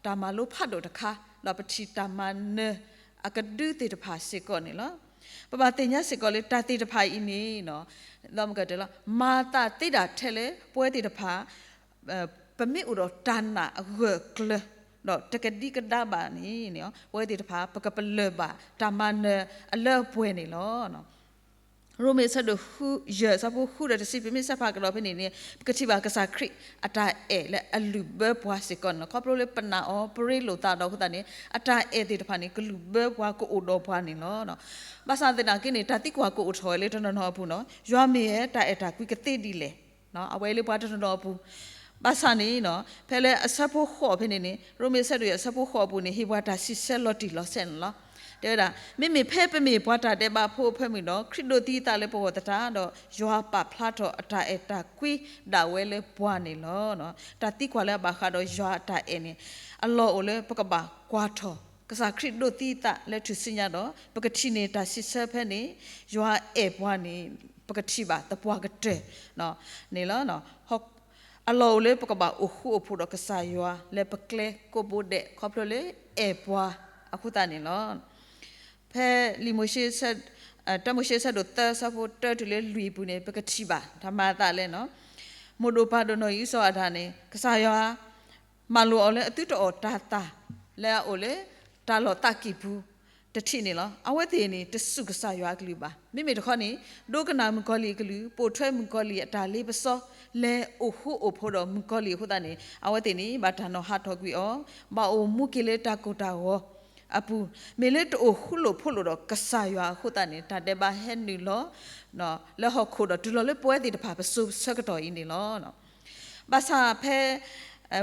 တၢ်မၤလိဖးဒိၣ်တခါ ဒီးပထံၣ်တၢ်မၤနၢၤအကဒုသ့ၣ်တဖၣ်စ့ၢ်ကီးန့ၣ်လီၤ. ပဘၣ်သ့ၣ်ညါစ့ၢ်ကီးလၢတၢ်သ့ၣ်တဖၣ်အံၤန့ၣ် လီၤမကတၢၢ်လီၤ မၤသးသ့ဒၣ်ထဲလၢပဝဲသ့ၣ်တဖၣ် ပမ့ၢ်အိၣ်ဒီးတၢ်နာ်အဂၢၢ်အကျၢၤ ဒီးတကဒံကဒါဘၣ်န့ၣ် ပဝဲသ့ၣ်တဖၣ် ပကပလၢၢ်ဘၣ်တၢ်မၤနၢၤအလၢအပှဲၤန့ၣ်လီၤ. ရိမ့ၤအဆၢဒိၣ်ဃု ယဲၢ် အဆၢဖိဃုဒီးတဆံ ပမ့ၢ်ဆဲးဖးကဒီးဖဲန့ၣ်န့ၣ် ပကထံၣ်ဘၣ်ကစၢ်ခရံာ်အတၢ်အဲၣ်လၢအလုၢ်ဘၢပှၤစ့ၢ်ကီးန့ၣ်လီၤ. ခီဖျိလၢပနာ်အီၤ ပရ့လိာ်သးဒီးအဃိသတးန့ၣ် အတၢ်အဲၣ်သ့ၣ်တဖၣ်န့ၣ် ကလုၢ်ဘၢပှၤကအိၣ်ဒီးပှၤန့ၣ်လီၤ. ဘၣ်ဆၣ်သနာ်က့န့ၣ် တၢ်သံကွၢ်ကအိၣ်ထီၣ်ဝဲလၢတနီၤနီၤအပူၤနီၤ ယွၤမ့ၢ်ဝဲတၢ်အဲၣ်တၢ်ကွံကသ့ဒ်လဲၣ် အဝဲလၢပှၤတနီၤနီၤအပူၤ ဘၣ်ဆၣ်န့ၣ် ဖဲလၢအဆၢဖိဃိးဖဲန့ၣ်န့ၣ် ရိမ့ၤအဆၢဒိၣ်ယဲၢ် အဆၢဖိဃိးအပူၤန့ၣ် ဟ့ၣ်ပှၤတၢ်စံးဆၢလီၤတံၢ်လီၤဆဲးန့ၣ်လီၤ. တဲဝဲဒၣ် မ့မ့ၢ်ဖဲပမ့ၢ်ပှၤတၢ်ဒဲးဘးဖိအဖၢမုၢ်ဒီး ခရံာ်ဒိးသံအသးလၢပဂီၢ်သတးဒီး ယွၤပာ်ဖျါထီၣ်အတၢ်အဲၣ်တၢ်ကွံဒၣ်ဝဲလၢပှၤန့ၣ်လီၤ. တၢ်သံကွၢ်လၢအဘၣ်ဃးဒီးယွၤအတၢ်အဲၣ်န့ၣ် အလီၢ်အိၣ်လၢပကဘၣ်ကွၢ်ထီၣ် ကစၢ်ခရံာ်ဒိးသံအသးလၢထူၣ်စုညါဒီး ပကထံၣ်န့ၢ်တၢ်စံးဆၢဖဲန့ၣ် ယွၤအဲၣ်ပှၤန့ၣ် ပကထံၣ်ဘၣ်သပှၢ်ကတၢၢ်န့ၣ်လီၤ. အလီၢ်အိၣ်လၢပကဘၣ်အိၣ်ဃူအိၣ်ဖိးဒီးကစၢ်ယွၤလၢပကျဲကိးဘိဒဲး ခီဖျိလၢအဲၣ်ပှၤအဃိသတးန့ၣ်လီၤ. ဖဲလံာ်မိၤၡ့ တၢမိၤၡ့ဆၢဒိၣ်သၢဆၢဖိတၢတုၤလၢလွံၢ်အပူၤန့ၣ် ပကထံၣ်ဘၣ်တၢ်မၤအသးလၢ မိၢ်ဒိၣ်ပၢ်ဒိၣ်နီၢ်အံၣ်အူစီၤအၤဒၣ်န့ၣ် ကစၢ်ယွၤ မၤလိာ်အီၤလၢအသုတအီၣ်တၢ်သၣ် လၢအအိၣ်လၢ တၢ်လီၢ်သးကံၢ်ပူၤ တထံၣ်န့ၣ်လီၤ. အဝဲသ့ၣ်န့ၣ် တစူၢ်ကစၢ်ယွၤအကလုၢ်ဘၣ်. မ့မ့ၢ်တခီန့ၣ် ဒိကနၣ်မုၣ်ကီၤလံၢ်အကလုၢ်, ပိာ်ထွဲမုၣ်ကီၤလံၢ်အတၢ်လ့ပစီ, လဲၤအိၣ်ဃူအိၣ်ဖိးဒီးမုၣ်ကီၤလံၢ်အဃိသတးန့ၣ် အဝဲသ့ၣ်န့ၣ် ဘၣ်တၢ်နီၤဟးထီၣ်ကွံာ်အီၤ, ဘၣ်အိၣ်မူက့ၤလၢတၢ်ကိၢ်တၢ်ဂီၤအပူၤ, မ့ၢ်လၢတအိၣ်ဃူလိာ်ဖိးလိာ်ဒီးကစၢ်ယွၤအဃိသတးန့ၣ် တၢ်ဒဲးဘးဟဲနုာ်လီၤ လၢဟီၣ်ခိၣ်ဒီးတုၤလီၤလၢပဝဲသ့ၣ်တဖၣ်ပစိၤဆၢကတီၢ်အံၤန့ၣ်လီၤ. ဘၣ်ဆၣ်ဖဲ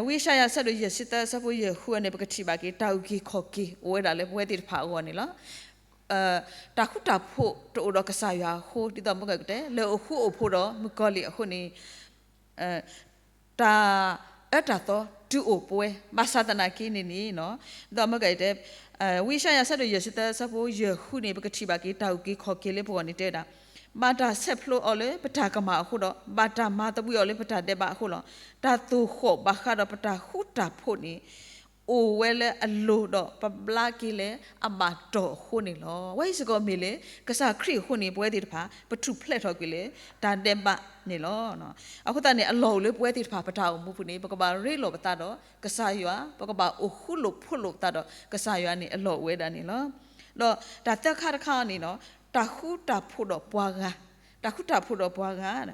ဝံယၡါယၤအဆၢဒိၣ်ယဲၢ်ဆံသၢအဆၢဖိယဲၢ်ဃုန့ၣ် ပကထံၣ်ဘၣ်က့ၤ တၢ်အုၣ်က့ၤခီၣ်က့ၤအိၣ်ဝဲဒၣ်လၢပဝဲသ့ၣ်တဖၣ်အဂီၢ်န့ၣ်လီၤ. တၢ်ဃူတၢ်ဖိးတအိၣ်ဒီးကစၢ်ယွၤအဃိ ဒ်သိးမ့ၢ်ကတဲ လၢအိၣ်ဃူအိၣ်ဖိးဒီးမုၣ်ကီၤလံၢ်အဃိန့ၣ် တၢ်အၢတၢ်သီတုၤအိၣ်ပဝဲ ဘၣ်ဆၣ်သနာ်က့န့ၣ်န့ၣ် ဒ်သိးမ့ၢ်ကတဲ ဝံယၡါယၤအဆၢဒိၣ်ယဲၢ်ဆံသၢအဆၢဖိယဲၢ်ဃုန့ၣ် ပကထံၣ်ဘၣ်က့ၤ တၢ်အုၣ်က့ၤခီၣ်က့ၤလၢပဂီၢ်န့ၣ်တဲဝဲဒၣ်, ဘၣ်တၢ်ဆဲးဖျိးအီၤလၢပတၢ်ကမၣ်အဃိဒီး ဘၣ်တၢ်မၤသဘှံးအီၤလၢပတၢ်ဒဲးဘးအဃိလီၤ. တၢ်သိၣ်ဃီၣ်ဘၣ်ဃးဒီးပတၢ်ဃူတၢ်ဖိးန့ၣ် အိၣ်ဝဲလၢအလိၤဒီးပဘျါက့ၤလၢအဘၣ်တီၢ်အဃိန့ၣ်လီၤ. ဝဲအံၤစ့ၢ်ကီးမ့ၢ်လၢ ကစၢ်ခရံာ်အဃိန့ၣ် ပဝဲသ့ၣ်တဖၣ် ပထူၣ်ဖျဲးထီၣ်ကွံာ်လၢ တၢ်ဒဲးဘးန့ၣ်လီၤ. အဃိသတးန့ၣ် အလီၢ်အိၣ်လၢပဝဲသ့ၣ်တဖၣ်ပတၢ်အိၣ်မူပူၤန့ၣ် ပကဘၣ်ရ့လိာ်ပသးဒီးကစၢ်ယွၤ, ပကဘၣ်အိၣ်ဃူလိာ်ဖိးလိာ်ပသးဒီးကစၢ်ယွၤန့ၣ် အလီၢ်အိၣ်ဝဲဒၣ်န့ၣ်လီၤ. ဒီးတၢ်သၢခါတခါန့ၣ် တၢ်ဃူတၢ်ဖိးဒီးပှၤဂၤ, တၢ်ဃူတၢ်ဖိးဒီးပှၤဂၤ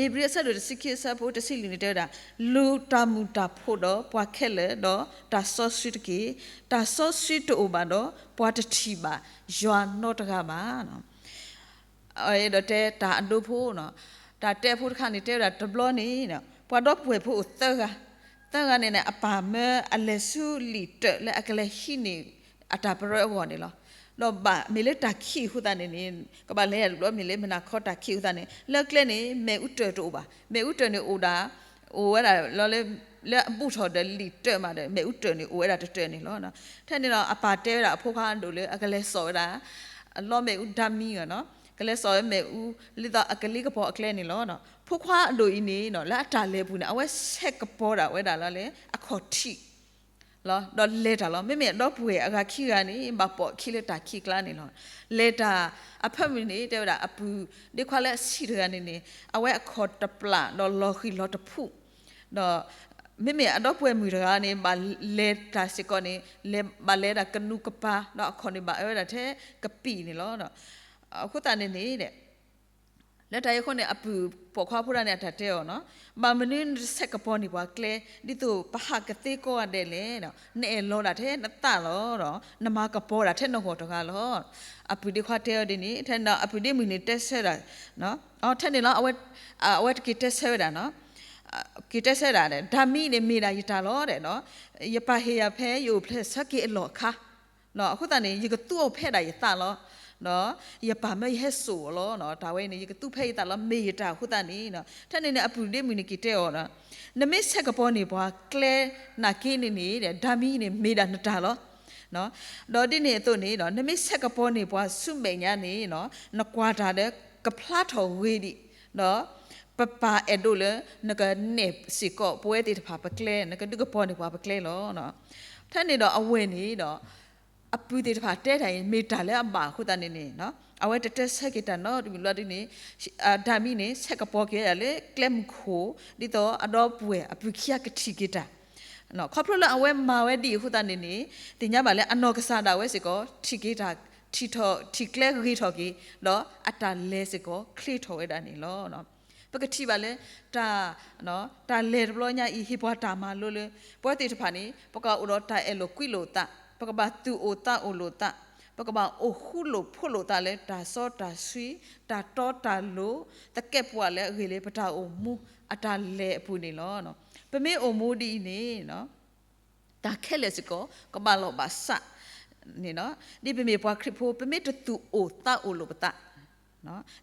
ဧ့ၤဘြံၤအဆၢဒိၣ်တဆံခံအဆၢဖိတဆံလွံၢ်န့ၣ်တဲဝဲဒၣ်, လူၤတၢ်မုာ်တၢ်ဖိးဒီးပှၤခဲလၢာ်ဒီးတၢ်စီဆှံတက့ၢ်. တၢ်စီဆှံတအိၣ်ဘၣ်ဒီး ပှၤတထံၣ်ဘၣ်ယွၤနီတဂၤဘၣ်. အဲၣ်ဒိးတဲတၢ်အဒိဖိ, တၢ်တဲအဖိတခါန့ၣ် တဲဝဲဒၣ်တဘျီန့ၣ် ပှၤဒီပုၢ်ဝဲၢ်ဖိအိၣ်သၢဂၤ, သၢဂၤန့ၣ်န့ၣ် အပၢ်မၢအလဲၤဆူလံာ်တၢးလၢအကလဲၤဟံးန့ၢ် အတၢ်ပရၢအဂီၢ်န့ၣ်လီၤ. ဒီးဘၣ်မ့ၢ်လၢတၢ်ခံးအဃိသတးန့ၣ်န့ၣ် ကဘၣ်လဲၤတဘျီမ့ၢ်လၢမုၢ်နၤခီတၢ်ခံးအဃိသတးန့ၣ် လၢကျဲန့ၣ် မ့ၣ်အူတၢၢ်တအိၣ်ဘၣ်. မ့ၣ်အူတၢၢ်န့ၣ်အိၣ်ဒၣ် အိၣ်ဝဲဒၣ်လီၤလၢ လၢအဘူးထီၣ်ဒီးလံာ်တၢးမးဒီး မ့ၣ်အူတၢၢ်န့ၣ်အိၣ်ဝဲဒၣ်တတၢၢ်န့ၣ်လီၤ. ထဲန့ၣ်ဒီးအပၢ်တဲဝဲဒၣ်အဖိခွါအဒိၣ်လၢအကလဲၤစိာ်ဝဲဒၣ် လီမ့ၣ်အူဒါမံဂၤနီၤ, ကလဲၤစိာ်ဝဲမ့ၣ်အူ ဒ်သိးအကလံၤကပီၤအကျဲန့ၣ်လီၤ. ဖိခွါအဒိၣ်အံၤန့ၣ် လၢအတၢ်လဲၤပူၤန့ၣ် အဝဲဆဲးကပီၤဒၣ်ဝဲဒၣ်လီၤလၢအခီၣ်ထံး လီၤ ဒီးလဲၤတၢ်လီၤ. မ့မ့ၢ်အဒီပုၢ်ဝဲၢ်အဂၤခံဂၤန့ၣ် ဘၣ်ပိာ်အခံလၢတၢ်ခံးကျါန့ၣ်လီၤ. လဲၤတၢ်အဖၢမုၢ်န့ၣ် တဲဝဲဒၣ်အပုၢ်ဒ့ခွါလၢအဆံးတဂၤန့ၣ်န့ၣ် အဝဲအခီၣ်တပျၢ်ဒီးလီၤဃံၤလီၤတဖုး ဒီး မ့မ့ၢ်အဒီပုၢ်ဝဲၢ်မုၣ်တဂၤန့ၣ် ဘၣ်လဲၤတၢ်စ့ၢ်ကီးန့ၣ် လဲၤဘၣ်လဲၤဒၣ်ကနူးကပၤ ဒီးအခီၣ်န့ၣ်ဘၣ်အၢဝဲဒၣ်ထဲကပံာ်န့ၣ်လီၤ. အဃိသတးန့ၣ်န့ၣ် လၢတၢ်အံၤအဃိန့ၣ် အပုၢ်ပိာ်ခွါဖိဒၣ်န့ၣ် အတၢ်တဲအီၤနီၤ, ဘၣ်မနုၤနတဆဲးကပီၤန့ၢ်ပှၤကျဲ ဒ်သိးပဟးကသ့ကိးဂၤဒဲးလဲၣ်. နအဲၣ်လီၤဒၣ်ထဲနသးလီၤဒီး နမၤကပီၤဒၣ်ထဲနဂီၢ်တဂၤလီၤ. အပုၢ်ဒ့ခွါတဲအီၤဒ်န့ၣ် ထဲန့ၣ်ဒီးအပုၢ်ဒ့မုၣ်န့ၣ်တဲဆၢဒၣ် ထဲန့ၣ်လီၤ အဝဲတက့ၤတဲဆၢဝဲဒၣ်နီၤ, က့ၤတဲဆၢဒၣ် ဒါမံန့ၣ်မ့ၢ်ဒၣ်ယတၢ်လီၤဒီး ယပၢ်ဟ့ၣ်ယၤဖဲယအိၣ်ဖျဲၣ်ဆၢက့ၤအလီၢ်အခါ အဃိသတးန့ၣ် ယကသူအီၤဖဲဒၣ်ယသးလီၤ. ယပၢ်မၢယဟဲစိာ်အီၤလီၤ. တၢ်ဝဲအံၤန့ၣ် ယကသူဖဲယသးလီၤ မ့ၢ်ယတၢ်အဃိသတးန့ၣ် ထဲန့ၣ်န့ၣ် အပုၢ်ဒ့မုၣ်န့ၣ်က့ၤတဲအီၤဒီး နမ့ၢ်ဆဲးကပီၤန့ၢ်ပှၤကျဲနာ်က့န့ၣ်န့ၣ် ဒါမံန့ၣ်မ့ၢ်ဒၣ်နတၢ်လီၤ. ဒီးဒ်န့ၣ်အသိးန့ၣ်ဒီး နမ့ၢ်ဆဲးကပီၤန့ၢ်ပှၤဆူမဲာ်ညါန့ၣ် နကွၢ်တၢ်ဒီးကဖျါထီၣ်ဂ့ၤဒံး ဒီး ပပၢ်အဲၣ်ဒိးလၢ နကနဲၣ်စ့ၢ်ကီးပဝဲသ့ၣ်တဖၣ်ပကျဲ နကဒုးကပီၤန့ၢ်ပှၤပကျဲလီၤ. ထဲန့ၣ်ဒီးအဝဲန့ၣ်ဒီး အပုၢ်သ့ၣ်တဖၣ်တဲတၢ်အံၤ မ့ၢ်တၢ်လၢအဘၣ်အဃိသတးန့ၣ်န့ၣ် အဝဲတတဲဆၢက့ၤတၢ်နီတမံၤလီၤဒ်န့ၣ် ဒါမံန့ၣ် ဆဲးကပီၤက့ၤဝဲဒၣ်လၢကျဲမုၢ်ခိၣ် ဒ်သိးအဒီပုၢ်ဝဲၢ်အပုၢ်ခံဂၤကထံၣ်က့ၤတၢ် ခီဖျိလၢအဝဲမၤဝဲဒ်အံၤအဃိသတးန့ၣ်န့ၣ် သ့ၣ်ညါဘၣ်လၢအနီၢ်ကစၢ်ဒၣ်ဝဲစ့ၢ်ကီး ထံၣ်က့ၤတၢ် ထံၣ်ထီၣ် ထံၣ်ကျဲဂ့ၤထီၣ်က့ၤ ဒီးအတၢ်လဲၤစ့ၢ်ကီးချ့ထီၣ်ဝဲဒၣ်န့ၣ်လီၤ. ပကထံၣ်ဘၣ်လၢ တၢ် တၢ်လဲၤတဘျီညါအံၤ ဟ့ၣ်ပှၤတၢ်မၤလိလၢ ပဝဲသ့ၣ်တဖၣ်န့ၣ် ပကအိၣ်ဒီးတၢ်အဲၣ်လိာ်ကွံလိာ်သး, ပကဘၣ်သူၣ်အိၣ်သးအိၣ်လိာ်သး, ပကဘၣ်အိၣ်ဃူလိာ်ဖိးလိာ်သးလၢတၢ်စီတၢ်ဆှံ, တၢ်တီတၢ်လိၤ, သကဲးပဝးလၢအဂ့ၤလၢပတၢ်အိၣ်မူအတၢ်လဲၤအပူၤန့ၣ်လီၤ. ပမ့ၢ်အိၣ်မူဒ်အံၤန့ၣ် တၢ်ခဲလၢာ်စ့ၢ်ကီး ကဘၣ်လီၤဘၣ်စးန့ၣ်လီၤ. ဒ်ပမ့ၢ်ပှၤခရံာ်ဖိ ပမ့ၢ်တသူၣ်အိၣ်သးအိၣ်လိာ်ပသး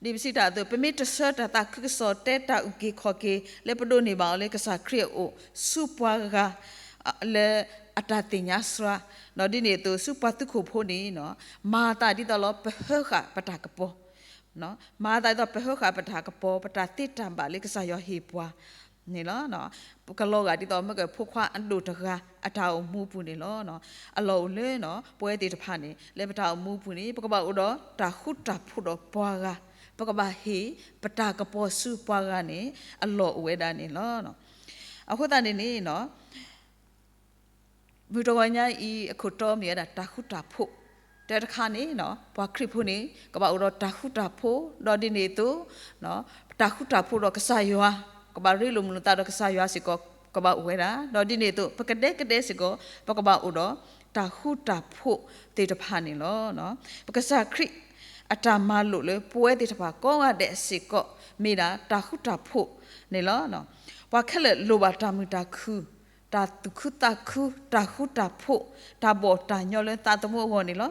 ဒ်ပစံးတၢ်အသိး ပမ့ၢ်တဆှၢတၢ်သးခုကစီၣ်တဲတၢ်အုၣ်က့ၤခီၣ်က့ၤ လၢပဒိးန့ၢ်ဘၣ်အီၤလၢကစၢ်ခရံာ်အအိၣ် ဆူပှၤဂၤ လၢအတၢ်သ့ၣ်ညါစှၤ, ဒ်န့ၣ်အသိး ဆူပှၤသုးခိၣ်ဖိန့ၣ် မၤအသးဒ်သိးလီၤ ပဟၢဃာ်ပတၢ်ကပီၤ မၤအသးဒ်သိးပဟၢဃာ်ပတၢ်ကပီၤ ပတၢ်သ့တၢ်ဘၣ်လၢကစၢ်ယွၤဟ့ၣ်ပှၤန့ၣ်လီၤ. ပကလီၤဂာ်ဒ်သိးမ့ၢ်ကဖိခွါအဒိၣ်တဂၤအတၢ်အိၣ်မူအပူၤန့ၣ်လီၤ. အလီၢ်အိၣ်လၢ ပဝဲသ့ၣ်တဖၣ်န့ၣ် လၢပတၢ်အိၣ်မူအပူၤန့ၣ် ပကဘၣ်အိၣ်ဒီးတၢ်ဃူတၢ်ဖိးဒီးပှၤဂၤ, ပကဘၣ်ဟ့ၣ်ပတၢ်ကပီၤဆူပှၤဂၤန့ၣ် အလီၢ်အိၣ်ဝဲဒၣ်န့ၣ်လီၤ. အဃိသတးန့ၣ်န့ၣ် မုၢ်တဂီၤညါအံၤ အခိၣ်တီမ့ၢ်ဝဲဒၣ်တၢ်ဃူတၢ်ဖိး, တၢ်တခါန့ၣ် ပှၤခရံာ်ဖိန့ၣ် ကဘၣ်အိၣ်ဒီးတၢ်ဃူတၢ်ဖိး, ဒီးဒ်န့ၣ်အသိး တၢ်ဃူတၢ်ဖိးဒီးကစၢ်ယွၤ, ကဘၣ်ရ့လိာ်မုာ်လိာ်သးဒီးကစၢ်ယွၤစ့ၢ်ကီး ကဘၣ်အိၣ်ဝဲဒၣ်, ဒီးဒ်န့ၣ်အသိး ပကဒဲကဒဲစ့ၢ်ကီး ပကဘၣ်အိၣ်ဒီးတၢ်ဃူတၢ်ဖိးသ့ၣ်တဖၣ်န့ၣ်လီၤ. ပကစၢ်ခရံာ်အတၢ်မၤလိာ်လၢပဝဲသ့ၣ်တဖၣ်ကိးဂၤဒဲးစ့ၢ်ကီး မ့ၢ်ဒၣ်တၢ်ဃူတၢ်ဖိးန့ၣ်လီၤ. ပှၤခဲလၢာ်လိၣ်ဘၣ်တၢ်မုာ်တၢ်ခုၣ်, တၢ်သူၣ်ခုသးခု, တၢ်ဃူတၢ်ဖိး, တၢ်ဘီၣ်တၢ်ညီလၢသးသမူအဂီၢ်န့ၣ်လီၤ.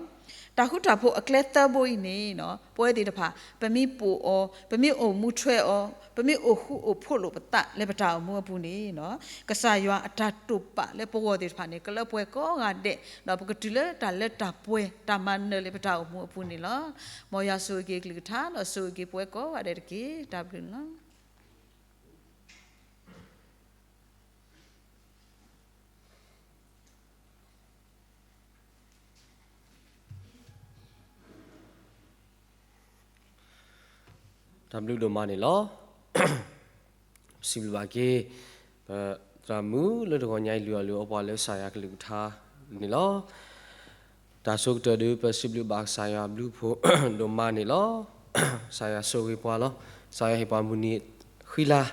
တၢ်ဃူတၢ်ဖိးအကျဲသၢဘိအံၤန့ၣ် ပဝဲသ့ၣ်တဖၣ် ပမ့ၢ်ပိာ်အီၤ, ပမ့ၢ်အိၣ်မူထွဲအီၤ, ပမ့ၢ်အိၣ်ဃူအိၣ်ဖိးလိာ်ပသးလၢပတၢ်အိၣ်မူအပူၤန့ၣ် ကစၢ်ယွၤအတၢ်တိာ်ပာ်လၢပဂီၢ်သ့ၣ်တဖၣ်န့ၣ် ကလၢပှဲၤကိးဂၤဒဲး, ဒီးပကတုၤလၢတၢ်လၢတၢ်ပှဲၤတၢ်မၤနၢၤလၢပတၢ်အိၣ်မူအပူၤန့ၣ်လီၤ. မ်ယွၤဆိၣ်ဂ့ၤက့ၤအကလုၢ်ကထါ ဒီးဆိၣ်ဂ့ၤက့ၤပဝဲကိးဂၤဒဲးတက့ၢ်. တၢ်ဘျုးန့ၣ်လီၤ. တၢ်ဘျုးဒိၣ်မးန့ၣ်လီၤ. ပစံးဘျုးဘၣ်က့ၤ ပသရၣ်မုၣ်လၢတဂီၤညါအံၤလုၢ်အီၣ်လုၢ်အီပှၤလၢကစၢ်ယွၤကလုၢ်ကထါန့ၣ်လီၤ. တၢ်ဆိကတၢၢ်ဒုး ပစံးဘျုးဘၣ်ကစၢ်ယွၤဘျုးဖှိၣ်ဒိၣ်မးန့ၣ်လီၤ. ကစၢ်ယွၤဆိၣ်ဂ့ၤပှၤလီၤ. ကစၢ်ယွၤဟ့ၣ်ပှၤမုၢ်နံၤဃံလၤ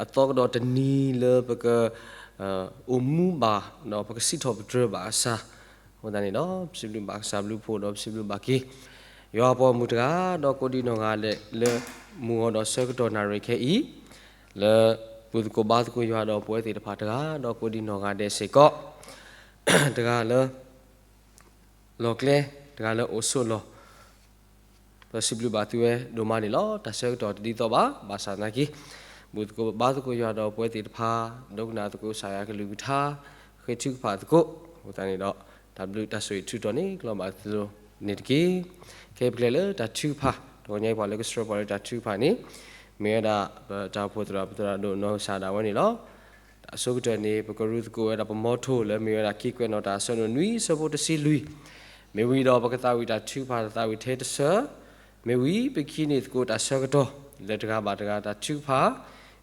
အသီကဒီးတနံၤလၢပက အိၣ်မူဘၣ် ဒီးပကစံးထီၣ်ပတြၢၤဘၣ်ကစၢ်. အဃိသတးန့ၣ်ဒီး ပစံးဘျုးဘၣ်ကစၢ်ဘျုးဖှိၣ် ဒီးပစံးဘျုးဘၣ်က့ၤ ယွၤအပှၤမုၣ်တဂၤ ဒီးကိးဒံနီၢ်ဂၤဒဲးလၢ မုၢ်ဂီၤဒီးဆၢကတီၢ်နၣ်ရံၣ်ခဲအံၤ လၢဘူၣ်သကိးဘါသကိးယွၤဒီးပဝဲသ့ၣ်တဖၣ်တဂၤ ဒီးကိးဒံနီၢ်ဂၤဒဲးစ့ၢ်ကီး တဂၤလၢ လီၢ်ကျဲ တဂၤလၢအိၣ်ဆိးလီၢ် ပစံးဘျုးဘၣ်သုဝဲဒိၣ်မးန့ၣ်လီၤ. တၢ်ဆၢကတီၢ်တဒ်သိးဘၣ် ဘၣ်ဆၣ်သနာ်က့ ဘူၣ်သကိးဘါသကိးယွၤဒီးပဝဲသ့ၣ်တဖၣ် ဒိကနၣ်သကိးကစၢ်ယွၤကလုၢ်ကထါ ဃ့ထုကဖၣ်သကိး အဃိသတးန့ၣ်ဒီး တၢ်ဘျုးတၢ်ဆိၣ်ဂ့ၤထုးထီၣ်န့ၣ် ကလီၤဘၣ်သုလိၤန့ၣ်တက့ၢ်. ခဲအံၤပကလဲၤလၢတၢ်ထုကဖၣ် တဂီၤညါအံၤပှၤလၢကဆှၢပှၤလၢတၢ်ထုကဖၣ်န့ၣ် မ့ၢ်ဝဲဒၣ် ပတၢ်အိၣ်ဖှိၣ်သရၣ် ပသရၣ်ဒိၣ်နီၢ်ကစၢ်ဒၣ်ဝဲန့ၣ်လီၤ. တၢ်အဆိကတၢၢ်န့ၣ် ပကရူသကိးဝဲဒၣ်ပမီထိၣ်လၢမ့ၢ်ဝဲဒၣ် ခံကွဲးနီၣ်တၢ်အဆၢဒိၣ်နွံ ဆၢဖိတဆံလွံၢ်, မ့ၢ်ဝံၤဒီးပကသးဝံၣ်တၢ်ထုကဖၣ်သးဝံၣ်ထဲတဆၢ, မ့ၢ်ဝံၤပကဟံးန့ၢ်သကိးတၢ်ဆၢကတီၢ် လၢတဂၤဘၣ်တဂၤတၢ်ထုကဖၣ်,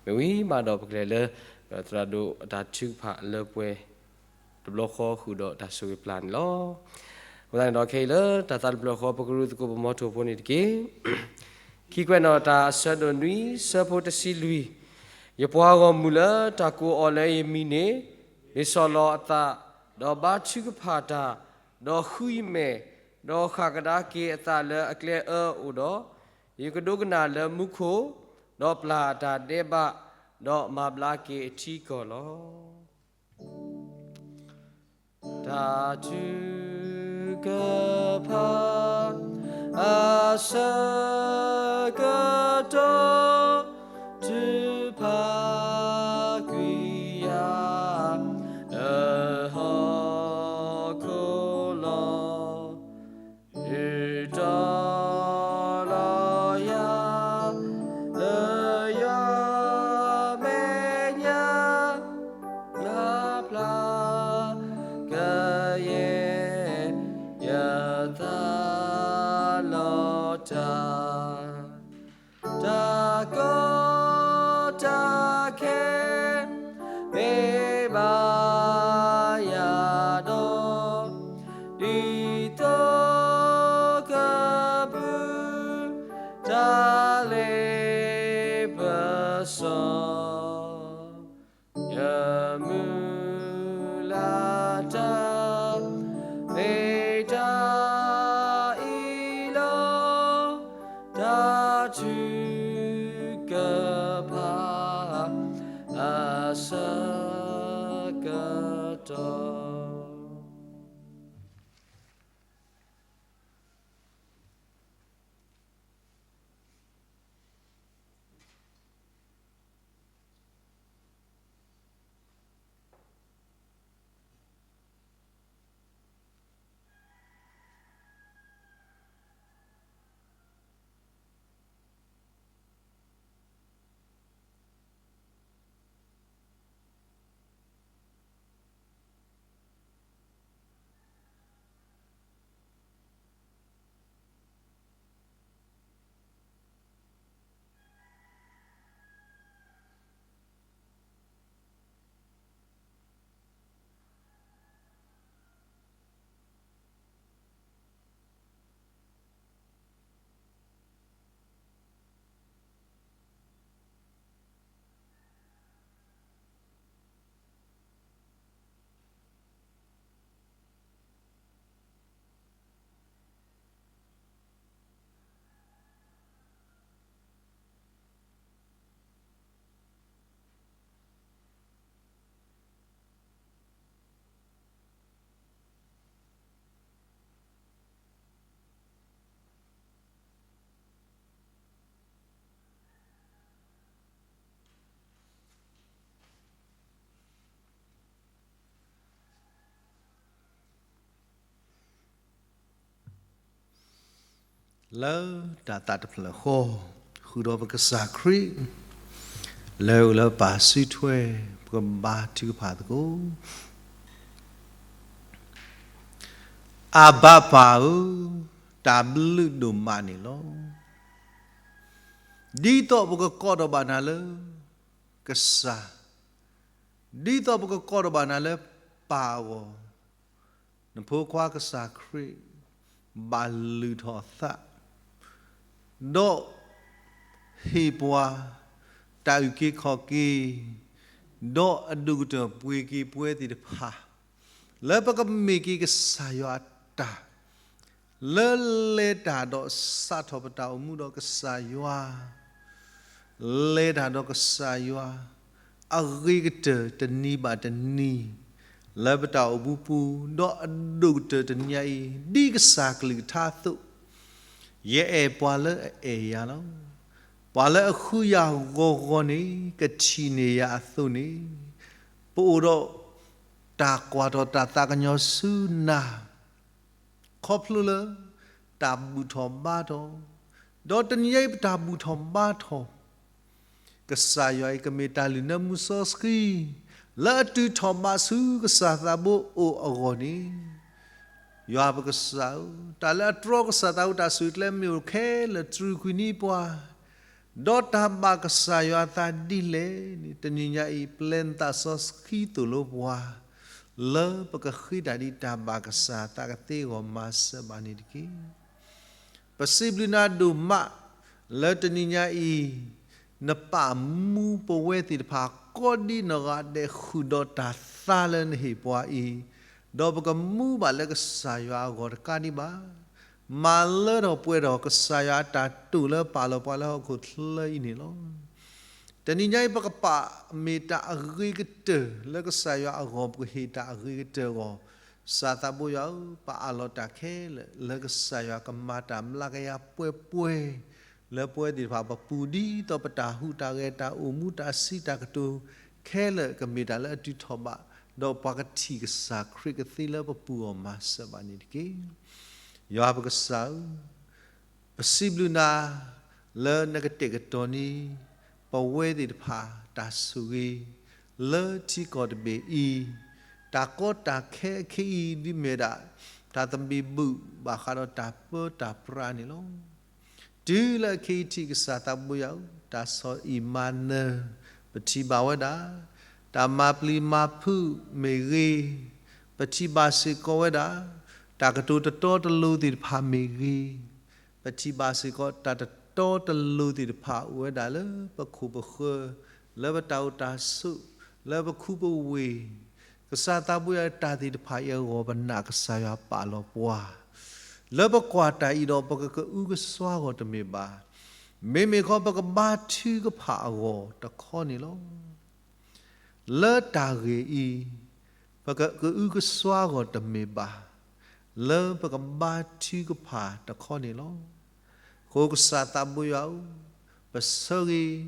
မ့ၢ်ဝံၤမးဒီးပကလဲၤလၢ သရၣ်ဒိၣ်အတၢ်ထုကဖၣ်လၢပှဲၤ တဘျီဃီဃုာ်ဒီးတၢ်ဆိၣ်ဂ့ၤပျၢ်န့ၣ်လီၤ. အဃိသတးန့ၣ်ဒီးခဲအံၤလၢတၢ်သးတဖျၢၣ်ဃီ ပကရူသကိးပမီထိၣ်ဖိန့ၣ်တက့ၢ်. ခံကွဲးနီၣ်တၢ်အဆၢဒိၣ်နွံ ဆၢဖိတဆံလွံၢ်, ယပှၤဂီၢ်မုၢ်လၢတၢ်ကိးအီၤလၢယမံၤန့ၣ် မ့ၢ်ဆီၣ်လီၤအသး, ဒီးဘါထုကဖၣ်တၢ်, ဒီးဃုယမဲာ်, ဒီးဃၣ်ကဒါက့ၤအသးလၢအကျဲအၢအိၣ်ဒီး, ယကဒိကနၣ်လၢမူခိၣ်, ဒီးပျၢ်အတၢ်ဒဲးဘး, ဒီးမၤဘျါက့ၤအထံအကီၢ်လီၤ. တၢ်ထုကဖၣ် အဆၢကတီၢ် ထုကဖၣ်ကွံာ်ယၤ လၢဟီၣ်ခိၣ်လီၤ. တုၤတီလီၤယၤ လၢယမဲာ်ညါ မၤဖျါကယဲၢ် ယသးလီၤတၢ် တၢ်ကီတၢ်ခဲ မ့ၢ်ဘၣ်ယၤဒီး ဒ်သိးကဘုး တၢ်လ့ပစီ ယမုၢ်လၢ်တၢ် မ့ၢ်တၢ် လၢတၢ်သးတဖျၢၣ်ဃီ, ဃုာ်ဒီးပကစၢ်ခရံာ်, လၢအိၣ်လၢပၢ်စုထွဲ, ပကဘါထုကဖၣ်သကိး. အဘၤပၢ်ဧၢ, တၢ်ဘျုးဒိၣ်မးန့ၣ်လီၤ. ဒ်သိးပကကိးထီၣ်ဘၣ်နၤလၢ ကစၢ်, ဒ်သိးပကကိးထီၣ်ဘၣ်နၤလၢပၢ်အဂီၢ်, နဖိခွါကစၢ်ခရံာ် ဘၣ်လုၢ်ထီၣ်အသး, ဒီးဟ့ၣ်ပှၤ တၢ်အုၣ်က့ၤခီၣ်က့ၤ, ဒီးအဒိၣ်ကတၢၢ်ပှ့ၤက့ၤပဝဲသ့ၣ်တဖၣ် လၢပကမ့ၢ်က့ၤကစၢ်ယွၤအတၢ်, လၢလဲၤတၢ်ဒီးစးထီၣ်ပတၢ်အိၣ်မူဒီးကစၢ်ယွၤ, လဲၤတၢ်ဒီးကစၢ်ယွၤ, အဂ့ၤကတၢၢ်တနံၤဘၣ်တနံၤ, လၢပတၢ်အိၣ်မူပူၤ, ဒီးအဒိၣ်ကတၢၢ်တနံၤအံၤ, ဒ်ကစၢ်ကလုၢ်ကထါအသိး, ယအဲၣ်ပှၤလၢအအဲၣ်ယၤလီၤ. ပှၤလၢအဃုယၤဂီၤဂီၤန့ၣ် ကထံၣ်န့ၢ်ယၤအသိးန့ၣ်, ပအိၣ်ဒီး တၢ်ကွၢ်ထီၣ်တၢ်သးကညီၤဆူနၤ, ခီဖျိလၢ တၢ်ဘူၣ်ထီၣ်ဘါထီၣ်, ဒီးတနံၤညါအံၤပတၢ်ဘူၣ်ထီၣ်ဘါထီၣ်, ကစၢ်ယွၤအံၤကမ့ၢ်တၢ်လုၢ်နၢမူစီဆှံ, လၢအတုၤထီၣ်ဘးဆူကစၢ်သးဘိအိၣ်အဂီၢ်န့ၣ်, ယွၤပကစၢ်ဧၢ, တၢ်လၢအတြီကစၢ်သးဘိတၢ်ဆူၣ်ကျဲမ့ၢ်အိၣ်ခဲလၢာ်တြူာ်ကွံာ်န့ၢ်ပှၤ, ဒီးတၢ်ဘၣ်ကစၢ်ယွၤအသးဒ်လဲၣ်န့ၣ် တနံၤညါအံၤ ပျဲနသးစီဆှံသိၣ်လိပှၤ, လၢပကဃ့တၢ်ဒ်တၢ်ဘၣ်ကစၢ်သးကသ့အဂီၢ်မၤစၢၤဘၣ်န့ၣ်တက့ၢ်. ပစံးဘျုးနၤဒိၣ်မး လၢတနံၤညါအံၤ, နပာ်မူပဝဲသ့ၣ်တဖၣ် ကိးဒ်နဂၤဒဲးဃုာ်ဒီးတၢ်သါလၢနဟ့ၣ်ပှၤအံၤ, ဒီးပကမူဘၣ်လၢကစၢ်ယွၤအဂီၢ်တကးဒံးဘၣ်, မၤလၢထီၣ်ပှဲၤထီၣ်ကစၢ်ယွၤအတၢ်တိာ်လၢပာ်လီၤပှၤလၢဟီၣ်ခိၣ်ချၢအံၤန့ၣ်လီၤ. တနံၤညါအံၤ ပကပာ်မ့ၢ်တၢ်အဂ့ၤကတၢၢ်လၢကစၢ်ယွၤအဂီၢ် ပကဟ့ၣ်တၢ်အဂ့ၤကတၢၢ်အဂီၢ်, ကစၢ်သးဘိယွၤဧၢ, ပအးလီၤတၢ်ခဲလၢာ် လၢကစၢ်ယွၤကမၤတၢ်မျးကယၤပှဲၤပှဲၤ လၢပဝဲသ့ၣ်တဖၣ်ပပူၤ ဒ်သိးပတၢ်ဟူးတၢ်ဂဲၤတၢ်အိၣ်မူတၢ်စံးတၢ်ကတိၤခဲလၢာ် ကမ့ၢ်တၢ်လၢအတုၤထီၣ်ဘး, ဒီးပှၤကထံၣ်ကစၢ်ခရံာ်ကသ့လၢပပူၤအဂီၢ်မၤစၢၤဘၣ်န့ၣ်တက့ၢ်. ယွၤပကစၢ်ဧၢ, ပစံးဘျုးနၤ လၢနကတဲာ်ကတီၤန့ၢ် ပဝဲသ့ၣ်တဖၣ်တၢ်ဆိၣ်ဂ့ၤ လၢထံကီၢ်တဘ့ၣ်အံၤ, တၢ်ကီတၢ်ခဲအခဲအံၤ ဒ်မ့ၢ်ဒၣ် တၢ်သဘံၣ်ဘုၣ်ဘၣ်ဃးဒီးတၢ်ပၢတၢ်ပြးန့ၣ်လီၤ. တုၤလၢအခဲအံၤထံး ကစၢ်သးဘိယွၤဧၢ, တၢ်ဆီၣ်အံၣ်မၤနၢၤ ပထံၣ်ဘၣ်ဝဲဒၣ်, တၢ်မၤပျံၤမၤဖုးမ့ၢ်ဂ့ၤ, ပထံၣ်ဘၣ်စ့ၢ်ကီးဝဲဒၣ်, တၢ်ကတိၤတတီတလိၤသ့ၣ်တဖၣ်မ့ၢ်ဂ့ၤ, ပထံၣ်ဘၣ်စ့ၢ်ကီး တၢ်တတီတလိၤသ့ၣ်တဖၣ်အိၣ်ဝဲဒၣ်လၢပခိၣ်ပဃၢၤ, လၢပတၢ်အိၣ်တၢ်ဆိး, လၢပခူပဝ့ၢ်, ကစၢ်သးဘိယွၤ တၢ်သ့ၣ်တဖၣ်အံၤအဂီၢ် ပနာ်ကစၢ်ယွၤပာ်လီၤပှၤ, လၢပကွၢ်တၢ်အံၤဒီး ပကကအုကစွါအဂီၢ်တမ့ၢ်ဘၣ်, မ့မ့ၢ်ခီ ပကဘါထုကဖၣ်အဂီၢ်တခီန့ၣ်လီၤ. လၢတၢ်ဂ့ၢ်အံၤ, ပကကအုကစွါအဂီၢ်တမ့ၢ်ဘၣ်, လၢပကဘါထုကဖၣ်တခီန့ၣ်လီၤ. အဃိကစၢ်သးဘိယွၤဧၢ, ပဆၢဂ့ၤ, ဒီး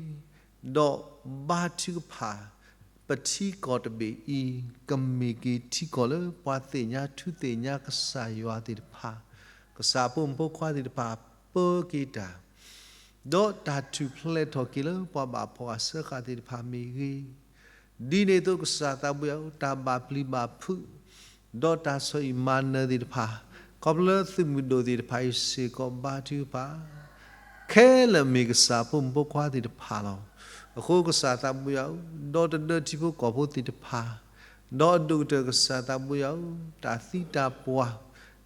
ဘါထုကဖၣ်, ပထံကီၢ်တဘ့ၣ်အံၤ, ကမ့ၢ်က့ၤထံကီၢ်လၢပှၤသ့ၣ်ညါထူသ့ၣ်ညါကစၢ်ယွၤသ့ၣ်တဖၣ်, ကစၢ်အဖိမုၣ်ဖိခွါသ့ၣ်တဖၣ်ပၢက့ၤတၢ် ဒီးတၢ်ထူၣ်ဖျဲးထီၣ်က့ၤလၢပှၤဘၣ်ဖှီၣ်အဆၢဃာ်သ့ၣ်တဖၣ်မ့ၢ်ဂ့ၤ, ဒ်န့ၣ်အသိးကစၢ်သးဘိယွၤဧၢ, တၢ်ဘၣ်ပျံၤဘၣ်ဖုး, ဒီးတၢ်ဆီၣ်အံၣ်မၤနၢၤသ့ၣ်တဖၣ်, ခီဖျိလၢသုးမုၢ်ဒိၣ်သ့ၣ်တဖၣ်အံၤစ့ၢ်ကီးဘါထုကဖၣ် ခဲလၢာ်မ့ၢ်ကစၢ်အဖိမုၣ်ဖိခွါသ့ၣ်တဖၣ်လီၤ. အဃိကစၢ်သးဘိယွၤဧၢ, ဒီတဒၢထံဖိကီၢ်ဖိသ့ၣ်တဖၣ်, ဒီးအဒိၣ်ကတၢၢ်ကစၢ်သးဘိယွၤဧၢ, တၢ်သံတၢ်ပှၢ်,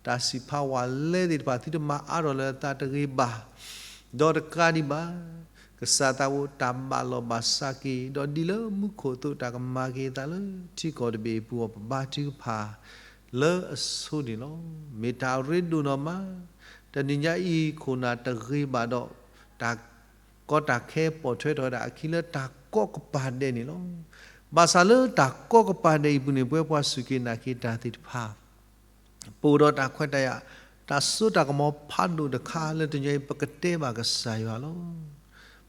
တၢ်စံးဖးဝးလဲသ့ၣ်တဖၣ် သုတမၤအါထီၣ်လၢအသးတဂ့ၤဘၣ်, ဒီးတကးဒံးဘၣ်, ကစၢ်သးဘိတၢ်ဘၣ်လီၢ်ဘၣ်စးက့ၤ, ဒီးဒ်လၢမူခိၣ်အသိးတၢ်ကမၤက့ၤအသးလၢထံကီၢ်တဘ့ၣ်အပူၤအီၤ ပဘါထုကဖၣ်လၢအဆိန့ၣ်လီၤ. မ့ၢ်တၢ်ရ့ဒိၣ်နီၢ်မး, တနံၤညါအံၤ ခိၣ်နၢ်တဂ့ၤဘၣ်ဒီး တၢ်ကီတၢ်ခဲပိာ်ထွဲထီၣ်ဝဲဒၣ်အခံလၢတၢ်ကီကပၤဒဲးန့ၣ်လီၤ. ဘၣ်ဆၣ်လၢတၢ်ကီကပၤဒဲးအံၤပူၤန့ၣ် ပဝဲပှၤစူၢ်က့ၤနာ်က့ၤတၢ်သ့ၣ်တဖၣ် ပအိၣ်ဒီးတၢ်ခွဲးတၢ်ယာ်, တၢ်စိတၢ်ကမီၤဖးဒိၣ်တခါလၢတနံၤညါအံၤ ပကတဲဘၣ်ကစၢ်ယွၤလီၤ.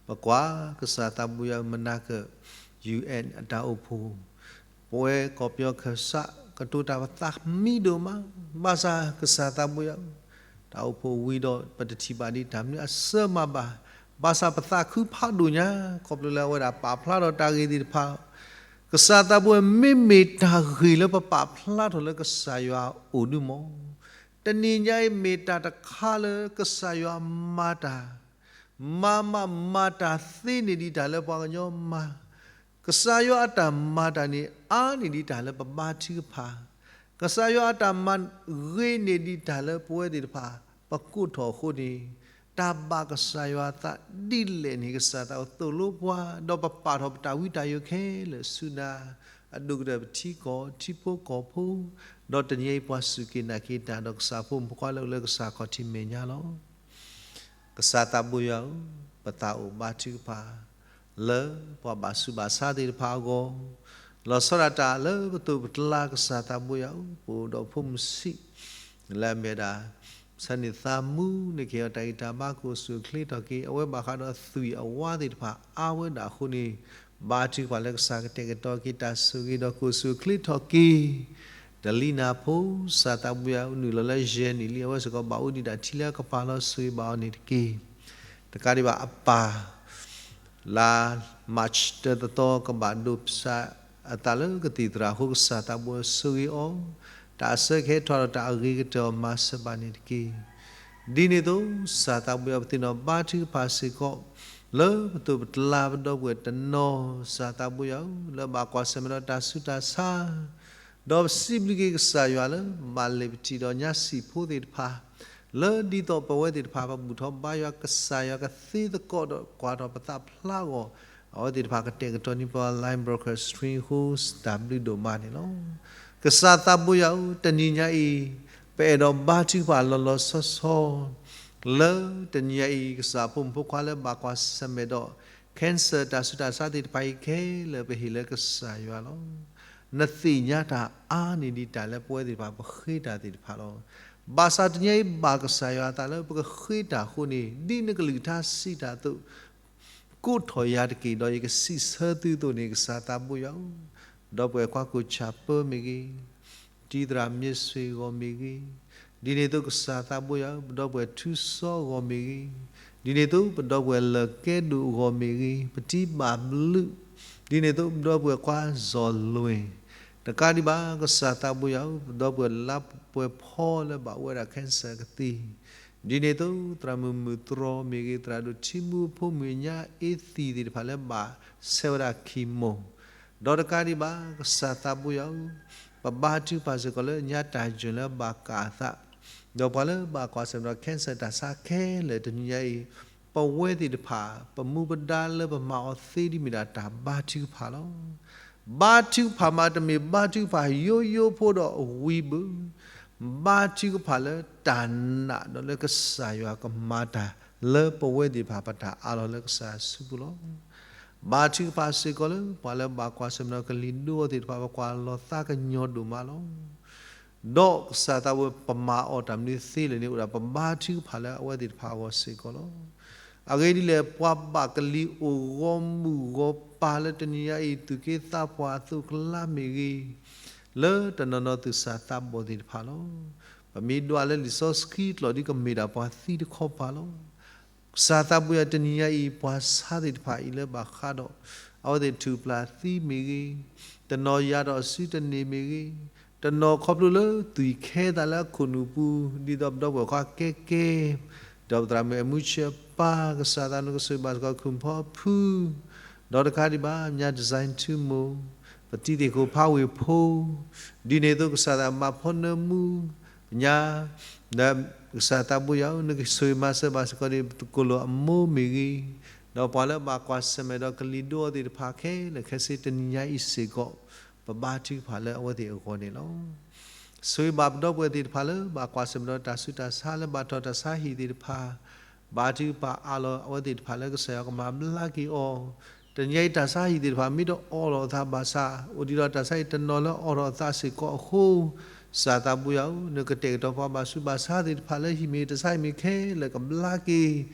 ပကွၢ်ကစၢ်သးဘိယွၤဧၢ, မနၤကၢၣ် ယူႇအၢၣ် အတၢ်အိၣ်ဖှိၣ်, ပဝဲကီၢ်ပယီၤခၢၣ်စး ကတိၤတၢ်ပသးမံဒိၣ်မး, ဘၣ်ဆၣ်ကစၢ်သးဘိယွၤဧၢ, တၢ်အိၣ်ဖှိၣ်ဝံၤဒီး ပတထံၣ်ဘၣ်ဒံးတၢ်မနုၤအစၢမၤဘၣ်, ဘၣ်ဆၣ်ပသးခုဖးဒိၣ်ညါ ခီဖျိလၢအဝဲဒၣ်ပာ်ဖျါထီၣ်တၢ်ဂ့ၢ်သ့ၣ်တဖၣ်, ကစၢ်သးဘိယွၤ မ့မ့ၢ်တၢ်ဂ့ၢ်လၢပပာ်ဖျါထီၣ်လၢကစၢ်ယွၤအအိၣ်ဒုမီၢ်, တနံၤညါအံၤမ့ၢ်တၢ်တခါလၢကစၢ်ယွၤမၤတၢ် မၤမးမၤတၢ်သ့န့ၢ်ဒံးတၢ်လၢပှၤကညီမၤ, ကစၢ်ယွၤအတၢ်မၤတၢ်န့ၣ် အါန့ၢ်ဒံးတၢ်လၢပဘါထုကဖၣ်, ကစၢ်ယွၤအတၢ်မၤဂ့ၤန့ၢ်ဒံးတၢ်လၢပဝဲသ့ၣ်တဖၣ် ပကိးထီၣ်အဃိန့ၣ်, တၢ်ဘၣ်ကစၢ်ယွၤအသးဒ်လဲၣ်န့ၣ် ကစၢ်သးဘိယွၤသိၣ်လိပှၤ, ဒီးပပာ်ထီၣ်ပတၢ်ဝံတၢ်ယိးခဲလၢာ်ဆူနၤ, အဒိၣ်ကတၢၢ်ပထံကီၢ် ထံဖိကီၢ်ဖိ, ဒီးတနံၤအံၤပှၤစူၢ်က့ၤနာ်က့ၤတၢ် ဒီးကစၢ်ဖိမုၣ်ဖိခွါလၢအိၣ်လၢကစၢ်ခီၣ်ထံးမဲာ်ညါလီၤ. ကစၢ်သးဘိယွၤဧၢ, ပသးအိၣ်ဘါထုကဖၣ် လၢပှၤဘၣ်ဆူးဘၣ်ဆါသ့ၣ်တဖၣ်အဂီၢ်, လီၤဆီဒၣ်တၢ်လၢပသိးပတလါ ကစၢ်သးဘိယွၤဧၢ, ပအိၣ်ဒီးဖိမုၣ်ဆံး လၢအမ့ၢ်ဝဲဒၣ် ဆၢန့ၢ်သးမူန့ၢ်က့ၤအီၤ တၢ်ဂံၢ်တၢ်ဘါ ကအိၣ်ဆူၣ်အိၣ်ချ့ထီၣ်က့ၤ အဝဲဘၣ်ဃးဒီးသွံၣ်အဝါသ့ၣ်တဖၣ်အါဝဲဒၣ်အဃိန့ၣ်, ဘါထုကဖၣ်လၢကစၢ်ကတဲာ်ကတီၤက့ၤတၢ်ဆိၣ်ဂ့ၤ ဒီးကအိၣ်ဆူၣ်အိၣ်ချ့ထီၣ်က့ၤ တလံနၢ်ဖိ, ကစၢ်သးဘိယွၤဧၢ, နုာ်လီၤလၢယဲၢ်နံၣ်လံ အဝဲစ့ၢ်ကီးဘၣ်အိၣ်ဒံးတၢ်ထံလၢအကပာ်လီၤဆိၣ်ဂ့ၤဘၣ်အီၤန့ၣ်တက့ၢ်. တကးဒံးဘၣ်အပၢ် လါ March တၢသီ ကဘၣ်ဒိးစးအသးလၢကသံၣ်သရၣ်အဃိ ကစၢ်သးဘိယွၤဆိၣ်ဂ့ၤအီၤ, တၢ်အဆၢကဟဲထီၣ်ဒီးတၢ်အဂ့ၤကတၢၢ်အီၤမၤစၢၤဘၣ်န့ၣ်တက့ၢ်. ဒ်န့ၣ်အသိး ကစၢ်သးဘိယွၤ ပသ့ၣ်နီၣ်ဘါထုကဖၣ်စ့ၢ်ကီး လၢပသိးပတလါပဒီပုၢ်ဝဲၢ်တနီၤ ကစၢ်သးဘိယွၤဧၢ, လၢဘၣ်ကွၢ်ဆၢၣ်မဲာ်ဒီးတၢ်ဆူးတၢ်ဆါ ဒီးပစံးဘျုးက့ၤကစၢ်ယွၤလၢ ဘၣ်လဲၤပထံၣ်ဒီးညါစံၣ်ဖိသ့ၣ်တဖၣ်, လၢဒ်သိးပဝဲသ့ၣ်တဖၣ် ပဘူၣ်ထီၣ်ဘါယွၤကစၢ်ယွၤကသ့သကိးဒီးကွၢ်ထီၣ်ပသးဖျါအဂီၢ်, အဝဲသ့ၣ်တဖၣ်ကတဲာ်ကတီၤန့ၢ်ပှၤ Line Broadcast Stream အဃိ တၢ်ဘျုးဒိၣ်မးန့ၣ်လီၤ. ကစၢ်သးဘိယွၤဧၢ, တနံၤညါအံၤ ပအဲၣ်ဒိးဘါထုကဖၣ်လီၤလီၤဆီဆီ လၢတနံၤညါအံၤ ကစၢ်ဖိမုၣ်ဖိခွါလၢဘၣ်ကွၢ်ဆၢၣ်မဲာ်ဒီး cancer တၢ်ဆူးတၢ်ဆါသ့ၣ်တဖၣ်အံၤခဲလၢာ် ပဟ့ၣ်လၢကစၢ်ယွၤလီၤ. နသ့ၣ်ညါတၢ်အါန့ၢ်ဒံးတၢ်လၢပဝဲသ့ၣ်တဖၣ်ပဃ့တၢ်သ့ၣ်တဖၣ်လီၤ. ဘၣ်ဆၣ်တနံၤညါအံၤဘၣ်ကစၢ်ယွၤအသးလၢပကဃ့တၢ်အဃိန့ၣ် ဒ်နကလုၢ်ကထါစံးတၢ်အသိး ကိးထီၣ်ယၤတက့ၢ် ဒီးယကစံးဆၢသုအသိးန့ၣ် ကစၢ်သးဘိယွၤဧၢ, ပဒီပုၢ်ဝဲၢ်ခွါကိၣ်ဆၣ်ပၢမ့ၢ်ဂ့ၤ, တံၤသရၣ်မ့ၢ်ဆွ့ၣ်အဂီၢ်မ့ၢ်ဂ့ၤ, ဒ်န့ၣ်အသိးကစၢ်သးဘိယွၤဧၢ, ပဒီပုၢ်ဝဲၢ်ထူစီအဂီၢ်မ့ၢ်ဂ့ၤ, ဒ်န့ၣ်အသိးပဒီပုၢ်ဝဲၢ်လၢကဲဒိၣ်အဂီၢ်မ့ၢ်ဂ့ၤ, ပတံၤဘၣ်ဘျုး, ဒ်န့ၣ်အသိးပဒီပုၢ်ဝဲၢ်ခွါစီၤလွ့ၣ်, တကးဒံးဘၣ် ကစၢ်သးဘိယွၤဧၢ, ပဒီပုၢ်ဝဲၢ်လါပှဲၤဖီလၢဘၣ်အိၣ်ဝဲဒၣ် cancer ကသံၣ် ဒ်န့ၣ်အသိး သရၣ်မုၣ်မုၢ်တြီမ့ၢ်ဂ့ၤ, သရၣ်ဒိၣ်ထံမူအဖိမုၣ်အညါအ့သံၣ်သ့ၣ်တဖၣ်လၢဘၣ်ဆဲးဝဲဒၣ် chemo, ဒီးတကးဒံးဘၣ် ကစၢ်သးဘိယွၤဧၢ, ပဘါထုကဖၣ်စ့ၢ်ကီးလၢညါတၢ်ယိၣ်လၢဘၣ်ကးအသး, ဒီးပှၤလၢဘၣ်ကွၢ်ဆၢၣ်မဲာ်ဒီး cancer တၢ်ဆါခဲလၢာ်တနံၤညါအံၤ, ပဝဲသ့ၣ်တဖၣ် ပမူပဒါလၢပမၤအီၤသ့ဒ်မ့ၢ်ဒၣ်တၢ်ဘါထုကဖၣ်လီၤ. ဘါထုကဖၣ်မးတမ့ၢ်ဘါထုကဖၣ်ယိယိဖိဒီးဝံၤဘၣ်, ဘါထုကဖၣ်လၢတၢ်နာ်ဒီးလၢကစၢ်ယွၤကမၤတၢ်လၢပဝဲသ့ၣ်တဖၣ်ပတၢ်အးလီၤလၢကစၢ်ယွၤအစုပူၤလီၤ. ဘါထုကဖၣ်စ့ၢ်ကီးလၢပှၤလၢဘၣ်ကွၢ်ဆၢၣ်မဲာ်ဒီးကလံၤဒိအီၤသ့ၣ်တဖၣ် ပကွၢ်လီၤသးကညီၤဒိၣ်မးလီၤ. ဒီးကစၢ်သးဘိယွၤ ပမၤအီၤတၢ်မနုၤသ့လဲၣ်န့ၣ် အိၣ်ဒၣ်ပဘါထုကဖၣ်လၢအဝဲသ့ၣ်တဖၣ်အဂီၢ်စ့ၢ်ကီးလီၤ. အဂ့ၢ်ဒ်လဲၣ် ပှၤဘၣ်ကလံၤအိၣ်ဂီၢ်မုၢ်ဂီၢ်ပၤလၢတနံၤညါအံၤ သူၣ်က့သးပှၢ်အသိးကလါမ့ၢ်ဂ့ၤ, လၢတနီၤနီၤသူၣ်စၢ်သးဘီၣ်သ့ၣ်တဖၣ်လီၤ. ပမ့ၢ်ဒွးလၢလံာ်စီဆှံကျိာ်ဒ်ကမ့ၢ်ဒၣ်ပှၤသံတခီပၤလီၤ. ကစၢ်သးဘိယွၤ တနံၤညါအံၤ ပှၤဆါသ့ၣ်တဖၣ်အံၤလၢဘၣ်ဃးဒီး အဝဲသ့ၣ်ထူၣ်ပျၢ်သံမ့ၢ်ဂ့ၤ, တနီၤယၤဒီးစုတန့ၢ်မ့ၢ်ဂ့ၤ, တနီၤခီဖျိလၢသွံၣ်ခဲသးလၢအခိၣ်နူာ်ပူၤ, ဒ်သိးပဒီပုၢ်ဝဲၢ်ခွါကဲကဲ, ဒီးပသရၣ်မုၣ်အဲၣ်မူဆၢပၢ် ကစၢ်သးနကဆိၣ်ဂ့ၤဘၣ်စ့ၢ်ကီး ခုၣ်ဖီဖု ဒီးတကးဒံးဘၣ် ညါ design ထူမိၢ်, ပတံၤသ့ၣ်ခိၣ်ဖးဝ့ၢ်ဖိ, ဒ်န့ၣ်အသိးကစၢ်သးဘၣ်ဖီနၢမူ, ညါ ဒီးကစၢ်သးဘိယွၤဧၢ, နကဆိၣ်ဂ့ၤမၤစၢၤဘၣ်စ့ၢ်ကီးန့ၣ် ပတကိၣ်လိာ်အမိၢ်မ့ၢ်ဂ့ၤ, ဒီးပှၤလၢဘၣ်ကွၢ်ဆၢၣ်မဲာ်ဒီးကလံၤဒိအီၤသ့ၣ်တဖၣ်ခဲလၢာ်ခဲဆ့ တနံၤညါအံၤစ့ၢ်ကီး ပဘါထုကဖၣ်လၢအဝဲသ့ၣ်အဂီၢ်န့ၣ်လီၤ. ဆိၣ်ဂ့ၤဘၣ်ပဒီပုၢ်ဝဲၢ်သ့ၣ်တဖၣ်လၢ ဘၣ်ကွၢ်ဆၢၣ်မဲာ်ဒီးတၢ်ဆူးတၢ်ဆါလၢဘၣ်တီၢ်တၢ်ဆါဟံၣ်သ့ၣ်တဖၣ်, ဘါထုကဖၣ်အးလီၤအဝဲသ့ၣ်တဖၣ်လၢကစၢ်ယွၤကမၤဘျါက့ၤအီၤ, တနံၤညါအံၤတၢ်ဆါဟံၣ်သ့ၣ်တဖၣ် မ့ၢ်တအိးထီၣ်အသးဘၣ်ဆၣ်, အိၣ်ဒံးဒီးတၢ်ဆါဟံၣ်တနီၤလၢအိးထီၣ်အသးစ့ၢ်ကီးအဃိ, ကစၢ်သးဘိယွၤဧၢ, နကတဲာ်ကတီၤပှၤဘၣ်ဆူးဘၣ်ဆါသ့ၣ်တဖၣ်လၢဟံၣ်မ့ၢ်ဂ့ၤတၢ်ဆါဟံၣ်မ့ၢ်ဂ့ၤခဲလၢာ်ကဘျါက့ၤ,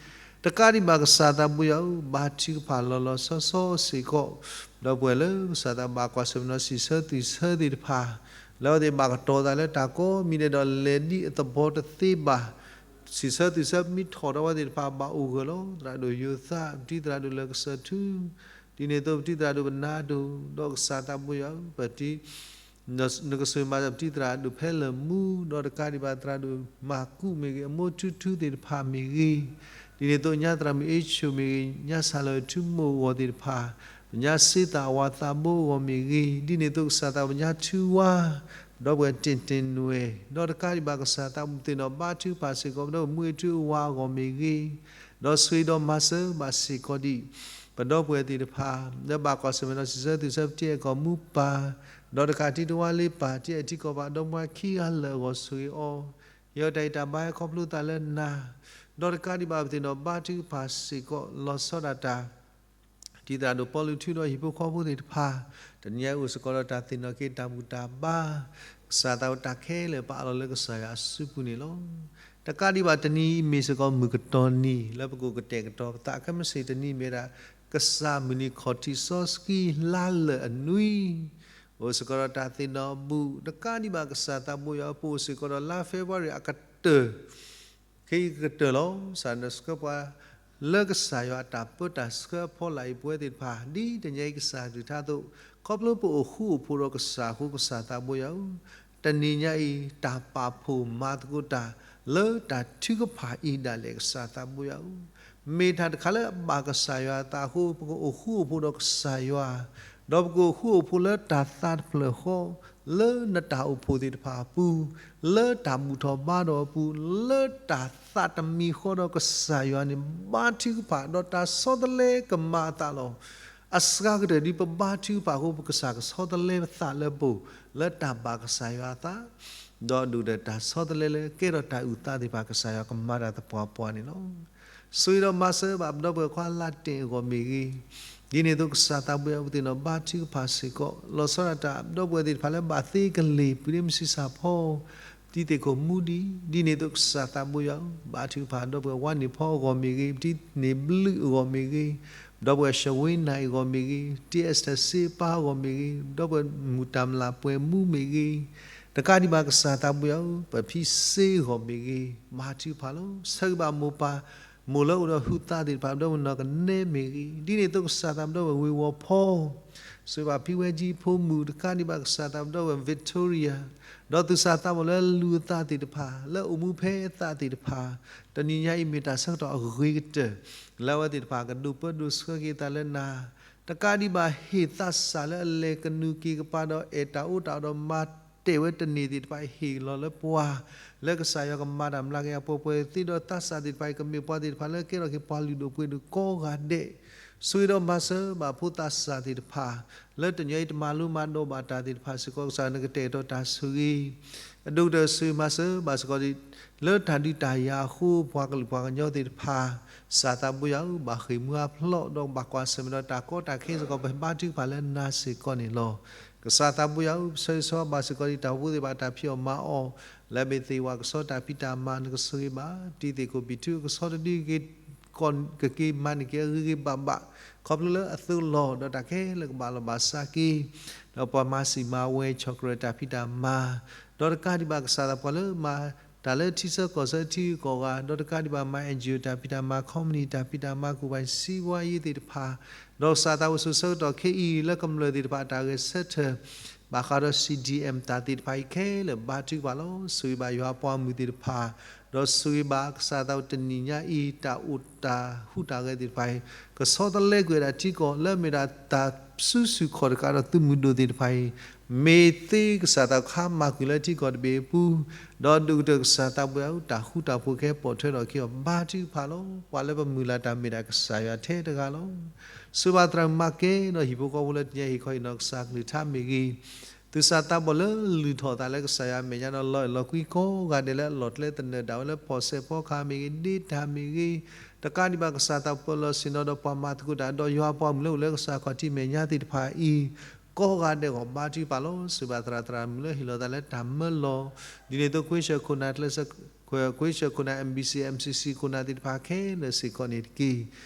တကးဒံးဘၣ်ကစၢ်သးဘိယွၤဧၢ, ဘါထုကဖၣ်လီၤလီၤဆီဆီစ့ၢ်ကီး, ဒီပုၢ်ဝဲၢ်လၢကစၢ်သးဘၣ်ကွၢ်ဆၢၣ်မဲာ်ဒီးစံးဆၢသွံၣ်ဆၢသ့ၣ်တဖၣ်, လၢအဝဲသ့ၣ်ဘၣ်ကတီၤသးလၢတၢ်ကိးမံၤဒဲးဒီးလဲၤဒ်အသဘီတသ့ဘၣ်, စံးဆၢသုးဆၢ ပမ့ၢ်ထီၣ်ဒီးဝဲသ့ၣ်တဖၣ် ဘၣ်အိၣ်ဂၢၢ်လီၤ. သရၣ်ဒိၣ်ယိၤသး ပတံၤသရၣ်ဒိၣ်လၢကစၢၢ်ထူ, ဒ်န့ၣ်အသိး ပတံၤသရၣ်ဒိၣ်ပနၢ်ဒိၣ်, ဒီးကစၢ်သးဘိယွၤဧၢ, ပတံၤ နကဆိၣ်ဂ့ၤမၤစၢၤပတံၤသရၣ်ဒိၣ်ဖဲလၢာ်မူ, ဒီးတကးဒံးဘၣ်သရၣ်ဒိၣ်မၤကူးမ့ၢ်ဂ့ၤ, အမိၢ်ထူထူသ့ၣ်တဖၣ်မ့ၢ်ဂ့ၤ, ဒ်န့ၣ်အသိး ညါသရၣ်မုၣ်အ့ၣ်ဆိၣ်မ့ၢ်ဂ့ၤ, ညါဆၣ်လၢၣ်ထူမိၢ်အဂီၢ်သ့ၣ်တဖၣ်, ပညါစ့သၣ်အဝၤသးဘိအဂီၢ်မ့ၢ်ဂ့ၤ, ဒ်န့ၣ်အသိးကစၢ်သးပညါထူဝါ, ဒီပုၢ်ဝဲၢ်တ့ၢ်တ့ၢ်နွဲၣ်, ဒီးတကးဒံးဘၣ်ကစၢ်သးပသ့ၣ်နီၣ် ဘါထုကဖၣ်စ့ၢ်ကီး ပဒီပုၢ်ဝဲၢ်မုၢ်အ့ၣ်ထူအဝၤအဂီၢ်မ့ၢ်ဂ့ၤ, ဒီးဆိၣ်ဂ့ၤဒီးမၤစၢၤဘၣ်စ့ၢ်ကီးဒံး ပဒီပုၢ်ဝဲၢ်သ့ၣ်တဖၣ် လၢဘၣ်ကွၢ်ဆၢၣ်မဲာ်ဒီးစံးဆၢသုးဆၢ ပတံၤအဲၣ်ကီၢ်မူပၢ်, ဒီးတကးတံၤတဝါလ့ပၢ် တံၤအဲၣ်ထံကီၢ်ပၢ် ဒီမါခံဂၤလၢာ်အဂီၢ်ဆိၣ်ဂ့ၤအီၤ, ဟ့ၣ်အီၤတၢ်အံၤတၢ်ဘါဟဲခီဖျိသးလၢနၤ, ဒီးတကးဒံးဘၣ်ပသ့ၣ်နီၣ် ဘါထုကဖၣ်စ့ၢ်ကီး လီၤဆီဒၣ်တၢ် တံၤသရၣ်ဒိၣ်ပီလူးထူဒီးဟံၣ်ဖိဃီဖိသ့ၣ်တဖၣ်, တနံၤအံၤအိၣ်စ့ၢ်ကီးဒီးတၢ်သ့ၣ်နီၣ်က့ၤတၢ်ဘူၣ်တၢ်ဘါ, ကစၢ်သးဝဲတၢ်ခဲလၢာ်ပာ်အလီၢ်လၢကစၢ်ယွၤအစုပူၤန့ၣ်လီၤ. တကးဒံးဘၣ်တနံၤအံၤမ့ၢ်စ့ၢ်ကီးမုၢ်ကတီၢ်နံၤ လၢပကအိၣ်ကတဲာ်ကတီၤပသးခဲမုၢ်ဆ့ၣ်တနံၤမ့ၢ်ဝဲဒၣ် ကစၢ်မုၢ်နံၤခီၣ်ထံးစီဆှံလါလၢာ်အနွံ အိၣ်စ့ၢ်ကီးဒီးတၢ်သ့ၣ်နီၣ်အဘူၣ်, တကးဒံးဘၣ်ကစၢ်သးဘိယွၤ ပအိၣ်စ့ၢ်ကီးဒီးလါ February အကတၢၢ် ခဲအံၤကတၢၢ်လီၤ. ကစၢ်ယွၤအတၢ်ပၢတၢ်ဆှၢအဖီလာ်အံၤ ပဝဲသ့ၣ်တဖၣ် ဒ်တနံၤအံၤကစၢ်ဒုးထါအသိး ခီဖျိပအိၣ်ဃူအိၣ်ဖိးဒီးကစၢ်အဃိ ကစၢ်သးဘိယွၤဧၢ, တနံၤညါအံၤ တၢ်ပာ်ဖှိၣ်မၤသကိးတၢ် လၢတၢ်ထုကဖၣ်အံၤဒၣ်လဲာ် ကစၢ်သးဘိယွၤဧၢ, မ့ၢ်တၢ်တခါလၢအဘၣ်ကစၢ်ယွၤအသးအဃိ ပကအိၣ်ဃူအိၣ်ဖိးဒီးကစၢ်ယွၤ ဒီးပကအိၣ်ဃူအိၣ်ဖိးလၢတၢ်သးတဖျၢၣ်ဃီ လၢနတၢ်အိၣ်ဖှိၣ်သ့ၣ်တဖၣ်အပူၤ, လၢတၢ်ဘူၣ်ထီၣ်ဘါထီၣ်အပူၤ, လၢတၢ်သးတမံၤဃီဒီးကစၢ်ယွၤန့ၣ် ဘါထုကဖၣ်ဒီးတၢ်ဆီတလဲကမၤအသးလီၤ. အစှၤကတၢၢ်ဒ်ပဘါထုကဖၣ်အဃိ ပကစၢ်ကဆီတလဲပသးလၢပအိၣ် လၢတၢ်ဘၣ်ကစၢ်ယွၤအသး ဒီးဒိၣ်ဒီးတၢ်ဆီတလဲလၢကဲထီၣ်တၢ်အုၣ်သးသ့ၣ်တဖၣ် ကစၢ်ယွၤကမၤတၢ်သပှၢ်ပှၢ်န့ၣ်လီၤ. ဆိၣ်ဂ့ၤဒီးမၤစၢၤဘၣ်ပဒီပုၢ်ဝဲၢ်ခွါလါတ့ၢ်အဂီၢ်မ့ၢ်ဂ့ၤ, ဒ်န့ၣ်အသိးကစၢ်သးဘိယွၤပသ့ၣ်နီၣ်ဘါထုကဖၣ်စ့ၢ်ကီး လီၤဆီဒၣ်တၢ်ပဒီပုၢ်ဝဲၢ်သ့ၣ်တဖၣ်လၢဘၣ်သ့ကလ့ၢ် ပူၤဒ့မုၢ်ဆံးစၢ်ဖီ ပတံၤသ့ၣ်ခိၣ်မူဒံး, ဒ်န့ၣ်အသိးကစၢ်သးဘိယွၤဧၢ, ဘါထုကဖၣ်ဒီပုၢ်ဝဲၢ်ဝါန့ၢ်ဖီအဂီၢ်မ့ၢ်ဂ့ၤ, ပတံၤန့ၣ်ဘျုးအဂီၢ်မ့ၢ်ဂ့ၤ, ဒီပုၢ်ဝဲၢ်ၡဝ့နၤအဂီၢ်မ့ၢ်ဂ့ၤ, တံၢ်အဲၣ်စတၢၢ်စ့ပၢ်အဂီၢ်မ့ၢ်ဂ့ၤ, ဒီပုၢ်ဝဲၢ်မုၢ်တၢ်မျၢ်ပှဲၤမူမ့ၢ်ဂ့ၤ, တကးဒံးဘၣ်ကစၢ်သးဘိယွၤဧၢ, ပဖံစ့အဂီၢ်မ့ၢ်ဂ့ၤ, ဘါထုကဖၣ်လီၤ. ဆၢဂ့ၤဘၣ်မိၢ်ပၢ်, မိၢ်လၢအိၣ်ဒီးဟုးသးသ့ၣ်တဖၣ် ပဒီပုၢ်ဝဲၢ်နီၢ်ကနဲမ့ၢ်ဂ့ၤ, ဒ်န့ၣ်အသိးကစၢ်သးဘိယွၤဝ့ၢ်ဝီၤဖီ ဆိၣ်ဂ့ၤဘၣ်ဖံဝဲကၠံဖိမုၣ် တကးဒံးဘၣ်ကစၢ်သးဘိယွၤ Victoria ဒီးသူၣ်စၢ်သးဘီၣ်လၢအလူၤအသးသ့ၣ်တဖၣ် လၢအိၣ်မူဖဲအသးသ့ၣ်တဖၣ် တနံၤညါအံၤမ့ၢ်တၢ်ဆၢကတီၢ်အဂ့ၤကတၢၢ် လၢအဝဲသ့ၣ်တဖၣ်ကဒိးပၢဒိးဆှၢက့ၤအသးလၢနၤ တကးဒံးဘၣ်ဟ့ၣ်သးစၢ်လၢအလဲၤကနူၤက့ၤကပၤဒီးအဲၣ်တၢ်အီၣ်တၢ်အီဒီးမၤတဲာ်ဝဲတန့ၢ်သ့ၣ်တဖၣ်ဟ့ၣ်လီၤလၢပှၤ လၢကစၢ်ယွၤကမၤတၢ်မျးက့ၤအပှဲၤပှဲၤသ့ဒီးသးစၢ်သ့ၣ်တဖၣ်အံၤ ကမ့ၢ်ပှၤသ့ၣ်တဖၣ်လၢကဲထီၣ်က့ၤပှၤလုၢ်ဒိၣ်ပှ့ၤဒိၣ်ကိးဂၤဒဲး ဆိၣ်ဂ့ၤဒီးမၤစၢၤဘၣ်ဖိသးစၢ်သ့ၣ်တဖၣ် လၢတနံၤအံၤတမၤလိမၤဒိးဘၣ်တၢ်သ့ၣ်တဖၣ်စ့ၢ်ကီး ကစၢ်နကတဲာ်ကတီၤတၢ်ဆိၣ်ဂ့ၤ အဒိၣ်ကတၢၢ်ဆိၣ်ဂ့ၤမၤစၢၤဘၣ်စ့ၢ်ကီး လၢတၢ်ဒုးတၢ်ယၤအဃိ ပှၤကလုာ်ပှၤကညီသ့ၣ်တဖၣ် ကစၢ်သးဘိယွၤဧၢ ဘၣ်ဃ့ၢ်မှံဟးဖျိး ဒီးဘၣ်ကွၢ်ဆၢၣ်မဲာ်ဒီးတၢ်ကီတၢ်ခဲစ့ၢ်ကီး ပဘါထုကဖၣ်လၢနၤစ့ၢ်ကီးန့ၣ်လီၤ. ကစၢ်သးဘိယွၤဧၢ ပဆၢဂ့ၤဆၢဝါဘၣ်စ့ၢ်ကီး ဒ်တၢ်အိၣ်ဖှိၣ်သ့ၣ်တဖၣ်တၢ်ဖံးအီၣ်မၤအီၣ် လၢအမ့ၢ်သ့ၣ်ဝဲကဆီတၢ်ဖံးတၢ်မၤ နကဆိၣ်ဂ့ၤဘၣ် တံၤသ့ၣ်ခိၣ်ဘံၣ်ထူ ကဆီတဒုက့ၤ ကက့ၤမၤန့ၢ်က့ၤအဂ့ၤဂ့ၤဘၣ်ဘၣ် ခီဖျိလၢအသိးလီၢ် ဒီးတၢ်ခဲလၢာ်ကဘၣ်လီၢ်ဘၣ်စးက့ၤ ဒီးပှၤမၤစံာ်မၤဝဲ chocolate တၢ်ဖံးတၢ်မၤ ဒီးတကးဒံးဘၣ်ကစၢ်သးပှၢ်လၢမၤတၢ်လၢထံဆၢကီၢ်ဆၢထံဂုၤကီၢ်ဂၤ ဒီးတကးဒံးဘၣ်မၤ NGO တၢ်ဖံးတၢ်မၤ company တၢ်ဖံးတၢ်မၤ ကူၣ်ဘၣ်စံးဝါယ့သ့ၣ်တဖၣ် ဒီးကစၢ်သးဝဲစိၤဆၢကတီၢ်ခဲအံၤ လၢကမျၢၢ်သ့ၣ်တဖၣ်အတၢ်ဂဲၤဆၢထၢၣ် ဘၣ်ဃးဒီး C D M တၢ်သ့ၣ်တဖၣ်အံၤခဲလၢာ်ဘါထုကဖၣ်လီၤ. ဆိၣ်ဂ့ၤဘၣ်ယွၤအပှၤမုၣ်သ့ၣ်တဖၣ် ဒီးဆိၣ်ဂ့ၤဘၣ်ကစၢ်သးဝဲတနံၤညါအံၤ တၢ်အိၣ်တၢ်ဟူးတၢ်ဂဲၤသ့ၣ်တဖၣ်အံၤ ကဆီတလဲကွံာ်ဝဲဒၣ်ထံကီၢ် လၢအမ့ၢ်ဒၣ်တၢ်စုဆူၣ်ခီၣ်တကးဒီးသုးမုၢ်ဒိၣ်သ့ၣ်တဖၣ်အံၤ မ့ၢ်သ့ကစၢ်သးခါမၤကွံာ်လၢထံကီၢ်တဘ့ၣ်အပူၤ ဒီးဒိၣ်ကတၢၢ်ကစၢ်သးပှၢ်အံၤ တၢ်ဃူတၢ်ဖိးကဟဲပိာ်ထွဲထီၣ်က့ၤအီၤဘါထုကဖၣ်လီၤ. ပှၤလၢပမုၢ်လၢ်တၢ်မ့ၢ်ဒၣ်ကစၢ်ယွၤထဲတဂၤလီၤ. ဆိၣ်ဂ့ၤဘၣ်သရၣ်မုၣ်မၤကဲဒီးဟံၣ်ဖိဃီဖိလၢတနံၤအံၤဟ့ၣ်ခီဟ့ၣ်နီၤကစၢ်ကလုၢ်ကထါမ့ၢ်ဂ့ၤ, သူၣ်စၢ်သးဘီၣ်လၢလုၢ်ထီၣ်အသးလၢကစၢ်ယွၤအမဲာ်ညါဒီးလီၤအဲၣ်လီၤကွံကိးဂၤဒဲးလၢအလီၢ်ကျဲသနၢၣ်ဒၣ်ဝဲလၢ ဖီၣ်စဲးဖီကဟၣ်မ့ၢ်ဂ့ၤ, ဒ့တၢ်မ့ၢ်ဂ့ၤ, တကးဒံးဘၣ်ကစၢ်သးပှၢ်လီၤဆ့ၣ်နီၤဒီးပှၤမၤသကိးတၢ်ဒီးယွၤအပှၤမုၣ်လၢအိၣ်လၢကစၢ်ခီၣ်ထံးမဲာ်ညါသ့ၣ်တဖၣ်အံၤ ကိးဂၤဒဲးဂီၢ်ဘါထုကဖၣ်လီၤ. ဆိၣ်ဂ့ၤဘၣ်သရၣ်သရၣ်မုၣ်လၢဟ့ၣ်လီၤသးလၢတၢ်မၢလီၤ, ဒ်န့ၣ်အသိး ခွ့ဆၢၣ်ခိၣ်နၢ်ကျဲးစၢး ခွ့ဆၢၣ်ခိၣ်နၢ် M B C M C C ခိၣ်နၢ်သ့ၣ်တဖၣ်ခဲလၢာ်စ့ၢ်ကီးန့ၣ်တက့ၢ်.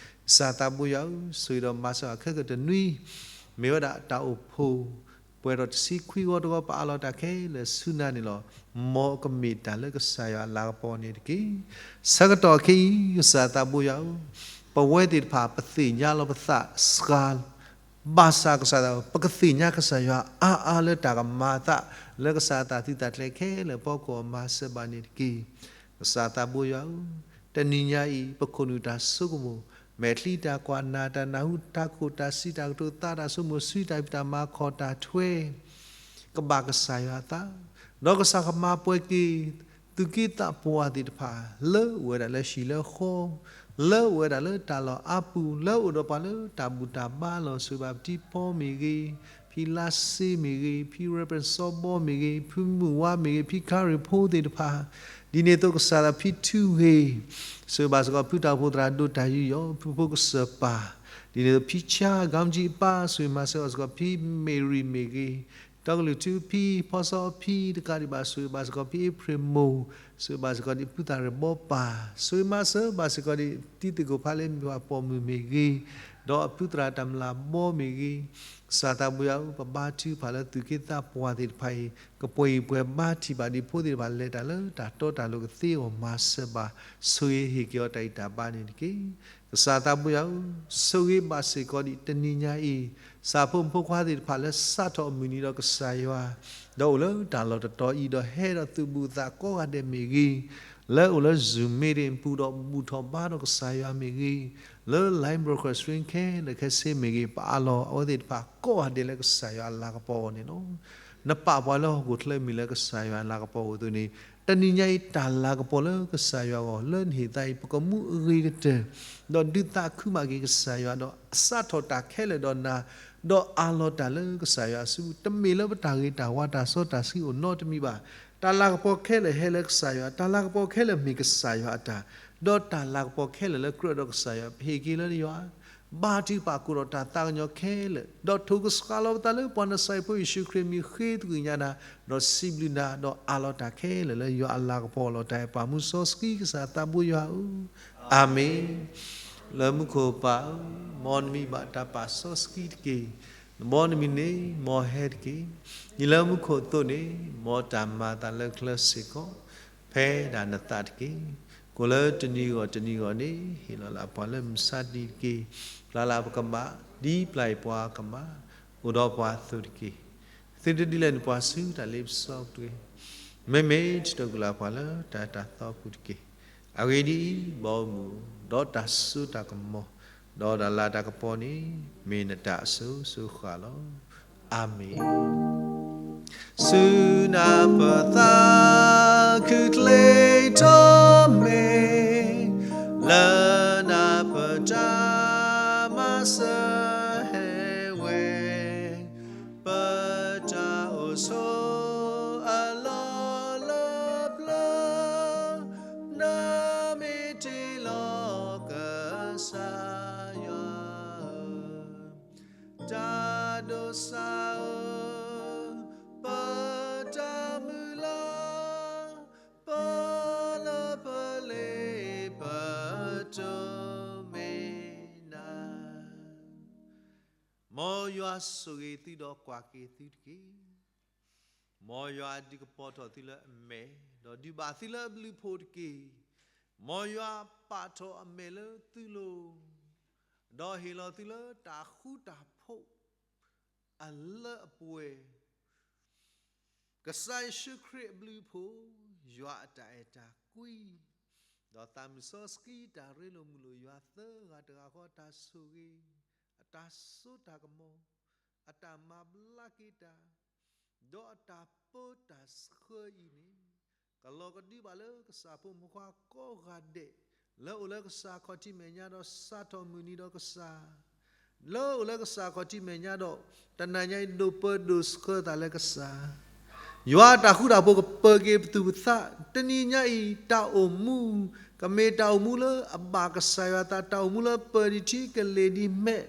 ကစၢ်သးဘိယွၤဧၢ, ဆိၣ်ဂ့ၤဒီးမၤစၢၤအခဲကတၢၢ်နွံ မ့ၢ်ဝဲဒၣ်တၢ်အိၣ်ဖှိၣ် ပှဲၤထီၣ်တဆံခွံဂီၢ်တဂီၢ် ပအးလီၤတၢ်ခဲလၢာ်ဆူနၤန့ၣ်လီၤ. မ်အကမ့ၢ်တၢ်လၢကစၢ်ယွၤအလၤကပီၤန့ၣ်တက့ၢ်. ဆၢကတီၢ်ခဲအံၤ ကစၢ်သးဘိယွၤဧၢ, ပဝဲသ့ၣ်တဖၣ် ပသ့ၣ်ညါလီၤပသးစှၤ ဘၣ်ဆၣ်ကစၢ်သး ပကသ့ၣ်ညါကစၢ်ယွၤအါအါလၢတၢ်ကမၤအသး လၢကစၢ်အတၢ်သုးတၢ်ကျဲၤခဲလၢာ်ဖီခိၣ်အမၤစၢၤဘၣ်န့ၣ်တက့ၢ်. ကစၢ်သးဘိယွၤဧၢ, တနံၤညါအံၤ ပခိၣ်နူာ်တၢ်ဆိကမိၣ်, မဲာ်ချံတၢ်ကွၢ်နာ် တၢ်နၢ်ဟူတၢ်ခိၣ် တၢ်စံးတၢ်ကတိၤ သးတၢ်ဆိကမိၣ် စုတၢ်ဖံးတၢ်မၤ ခီၣ်တၢ်ထွဲ ကဘၣ်ကစၢ်ယွၤအသး, ဒီးကစၢ်ကမၤပှဲၤက့ၤ သူၣ်က့သးပှၢ်သ့ၣ်တဖၣ် လၢအိၣ်ဝဲဒၣ်လၢဟံၣ်လၢဃီ, လၢအိၣ်ဝဲဒၣ်လၢတၢ်လီၢ်အါပူၤ, လၢအိၣ်ဒီးပှၤလၢတၢ်ဘူၣ်တၢ်ဘါလီၤ, ဆိၣ်ဂ့ၤဘၣ်ပတံၤဖီမ့ၢ်ဂ့ၤ, ဖံလါစ့မ့ၢ်ဂ့ၤ, ဖံရဲၣ်ပၢၣ်စီဘီမ့ၢ်ဂ့ၤ, ဖံမုၢ်ဝါမ့ၢ်ဂ့ၤ, ဖံခါရ့ၣ်ဖိသ့ၣ်တဖၣ်, ဒ်န့ၣ်အသိးကစၢ်သးဖံထူဂ့ၤ, ဆိၣ်ဂ့ၤဘၣ်စ့ၢ်ကီးဖုတၢ်အိၣ်ဖှိၣ်သရၣ်ဒိၣ်တၢ်ယူးယီၣ် ဖုဖိကစၢၢ်ပၢ်, ဒ်န့ၣ်အသိးဖံဆါ ကီမတံအပၢ်, ဆိၣ်ဂ့ၤမၤစၢၤဘၣ်စ့ၢ်ကီးဖံမ့ၢ်ရံမ့ၢ်ဂ့ၤ, တီကလုာ်ထူဖံ ဖီစီဖံတကးဒံးဘၣ်, ဆိၣ်ဂ့ၤဘၣ်စ့ၢ်ကီးဖံအ့ဖြ့ၣ်မိၢ်, ဆိၣ်ဂ့ၤဘၣ်စ့ၢ်ကီးဒ်ဖုသၣ်ရ့ၣ်ဘီပၢ်, ဆိၣ်ဂ့ၤမၤစၢၤဘၣ်စ့ၢ်ကီးဒ် တံၤသကိးဖးလ့မ့ၢ်ပှၤပိာ်မုၣ်မ့ၢ်ဂ့ၤ, ဒီးအဖုသရၣ်တၢ်မျၢ်ဘီမ့ၢ်ဂ့ၤ, ကစၢ်သးဘိယွၤဧၢ, ပဘါထုကဖၣ်လၢသူၣ်က့သးပှၢ်သ့ၣ်တဖၣ်အံၤ ကပှဲၤအံၤပှဲၤဘါထံၣ်ဘၣ်ဒ်ဖိသ့ၣ်တဖၣ် လဲၤတၢ်လၢတၢ်တီတၢ်လိၤကသ့အဂီၢ် မၤစၢၤဘၣ်, ဆိၣ်ဂ့ၤဟ့ၣ်က့ၤအီၤတၢ်ဂံၢ်တၢ်ဘါန့ၣ်တက့ၢ်. ကစၢ်သးဘိယွၤဧၢ, ဆိၣ်ဂ့ၤဘၣ်စ့ၢ်ကီးဒ်တနံၤညါအံၤ ဆၣ်ဖိမုၣ်ဖိခွါသ့ၣ်တဖၣ်လၢစးထီၣ်အမုၢ်နံၤဒီးကစၢ်ယွၤ, ဒီးအိၣ်လၢတၢ်လီၢ်တတီၤအံၤ ဒီးဟဲဒီးသုးဘူးသးကိးဂၤဒဲးမ့ၢ်ဂ့ၤ, လၢအိၣ်လၢ Zoom meeting ပူၤဒီးဘူၣ်ထီၣ်ဘါထီၣ်ကစၢ်ယွၤမ့ၢ်ဂ့ၤ, လၢ live broadcasting ခဲလၢာ်ခဲဆ့မ့ၢ်ဂ့ၤ, ပအးလီၤအဝဲသ့ၣ်တဖၣ်ကိးဂၤဒဲးလၢကစၢ်ယွၤအလၤကပီၤအဂီၢ်န့ၣ်လီၤ. နပာ်ပှၤလၢဟီၣ်ခိၣ်ချၢမ့ၢ်လၢကစၢ်ယွၤအလၤကပီၤအဂီၢ်အသိးန့ၣ်, တနံၤညါအံၤတၢ်လၤကပီၤလၢကစၢ်ယွၤအဂီၢ် လၢနဟ့ၣ်သးအံၤ ပကမူအဂ့ၤကတၢၢ်, ဒီးဒုးသးခုမးက့ၤကစၢ်ယွၤ, ဒီးစးထီၣ်တၢ်ခဲလၢာ်ဒီးနၤ, ဒီးအးလီၤတၢ်လၢကစၢ်ယွၤအစုပူၤ, တမ့ၢ်လၢပတၢ်ဂ့ၤတၢ်ဝါတၢ်စီတၢ်ဆှံအိၣ်နီတမံၤဘၣ်. တၢ်လၤကပီၤခဲလၢာ်ဟဲလၢကစၢ်ယွၤ, တၢ်လၤကပီၤခဲလၢာ်မ့ၢ်ကစၢ်ယွၤအတၢ်, ဒီးတၢ်လၤကပီၤခဲလၢာ်လၢကြၢးဒီးကစၢ်ယွၤ ပဟ့ၣ်က့ၤလၢယွၤ, ဘါထုကဖၣ်ကိးဒီးတၢ်သးကညီၤခဲလၢာ်, ဒီးထိၣ်ကစှၤလီၤပသးလၢပှၤနစၤရ့းဖိယ့ၣ်ၡူးခရံာ်အမံၤ ဃ့သကွံၢ်ညါနၤ, ဒီးစံးဘျုးနၤ, ဒီးအးလီၤတၢ်ခဲလၢာ်လၢယွၤအလၤကပီၤအလီၢ်တၢ်အဲၣ်ပှၤမူစီဆှံကစၢ်သးဘိယွၤဧၢ, အၤမ့ၣ်. လၢမူခိၣ်ပၢ်ဧၢ, မ်နမံၤဘၣ်တၢ်ပာ်စီဆှံတက့ၢ်. နဘီနမံၤန့ၣ် မ်ဟဲတက့ၢ်. ဒ်လၢမူခိၣ်အသိးန့ၣ်, မ်တၢ်မၤအသးလၢချၢစ့ၢ်ကီး, ဖဲဒၣ်နသးတက့ၢ်. ကိၣ်လၢတနံၤဂီၢ်တနံၤဂီၢ်န့ၣ်, ဟ့ၣ်လီၤလၢပှၤလၢမုၢ်ဆါတနံၤတက့ၢ်. ပျၢ်လၢပကမၣ်, ဒ်ပျၢ်အံၤပှၤကမၣ်, အိၣ်ဒီးပှၤအသိးတက့ၢ်. သုတဒုးလဲၤနပှၤဆူတၢ်လ့ပစီတဂ့ၤ. မ့မ့ၢ်တတီၢ်ကွံာ်လၢပှၤလၢတၢ်အဲၣ်တၢ်သီအပူၤတက့ၢ်. အဂ့ၢ်ဒ်အံၤ, ဘီမုၢ်, ဒီးတၢ်စိတၢ်ကမီၤ, ဒီးတၢ်လၤတၢ်ကပီၤန့ၣ်, မ့ၢ်နတၢ်အစိၤစိၤဃၣ်ဃၣ်လီၤ. အၤမ့ၣ်. ဆူနၢ်ပၢၢ်သးခုချ့ထီၣ်မ့ၢ်, လၢနၢ်ပၢၢ်တၢ်မၤစၢၤဟဲဝဲ, ပတၢ်အိၣ်ဆိးအလီၢ်လၢပျၢၤ, နမ့ၢ်တ့လီၤကစၢ်ယွၤဧၢ, တၢ်ဒိးစၢ်ဧၢ, ပတၢ်မုၢ်လၢ်, ပလၢပလ့ပတိၢ် မ့ၢ်နၤ. မ်ယွၤဆိၣ်ဂ့ၤသုဒီးကွၢ်က့ၤသုတက့ၢ်. မ်ယွၤဒုးကပီၤထီၣ်သုလၢအမဲာ်, ဒီးဒုးဘၣ်သုလၢအဘျုးအဖှိၣ်တက့ၢ်. မ်ယွၤပာ်ထီၣ်အမဲာ်လၢသုလိၤ, ဒီးဟ့ၣ်လီၤသုလၢတၢ်ဃူတၢ်ဖိး အလၢအပှဲၤ, ကစၢ်ယ့ၣ်ၡူးခရံာ်အဘျုးအဖှိၣ်, ယွၤအတၢ်အဲၣ်တၢ်ကွံ, ဒီးသးမုၢ်စီဆှံတၢ်ရ့လိာ်မုာ်လိာ်ယွၤသၢဂၤတဂၤဃီ အတၢ်ဆိၣ်ဂ့ၤ, အတၢ်စိတၢ်ကမီၤ, အတၢ်မၤဘျါက့ၤတၢ်, ဒီးအတၢ်ပၢတၢ်ဆှၢအံၤန့ၣ်, ကလီၤကဒုဘၣ်လၢကစၢ်ဖိမုၣ်ဖိခွါကိးဂၤဒဲး, လၢအိၣ်လၢကစၢ်ခီၣ်ထံးမဲာ်ညါဒီးစးထီၣ်မုၢ်နံၤဒီးကစၢ် လၢအိၣ်လၢကစၢ်ခီၣ်ထံးမဲာ်ညါဒီး, တနၤညါအံၤဒိးပၢဒိးဆှၢသးလၢကစၢ်, ယွၤအတၢ်ဃူတၢ်ဖိးကပၢၤက့ၤပသူၣ်ပသး, တနံၤညါအံၤတၢ်အိၣ်မူ, ကမ့ၢ်တၢ်အိၣ်မူလၢအဘၣ်ကစၢ်ယွၤအသး, တၢ်အိၣ်မူလၢပၢၤဒံးထံကလ့ၤဒံးမဲး,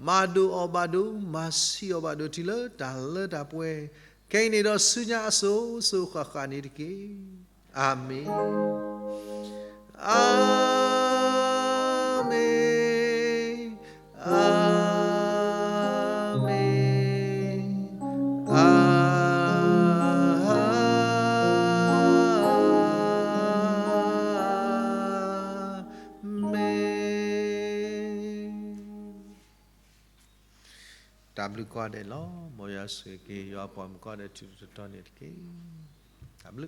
မၤဒိၣ်အီၤဘၣ်ဒိၣ်, မၤဆံးအီၤဘၣ်ဒိၣ်တုၤလၢတၢ်လၢတၢ်ပှဲၤ, ခဲအံၤန့ၣ်ဒီးဆူညါအစိၤစိၤဃၣ်ဃၣ်န့ၣ်တက့ၢ်. အၤမ့ၣ်, အၤမ့ၣ်, အၤမ့ၣ်, အၤ တၢ်ဘျုးကိးဂၤဒဲးလီၤ. မ်ယွၤဆိၣ်ဂ့ၤက့ၤ ယွၤအပှၤမုၣ်ကိးဂၤဒဲး ထံထီၣ်တီတီန့ၣ်တက့ၢ်. တၢ်ဘျုး.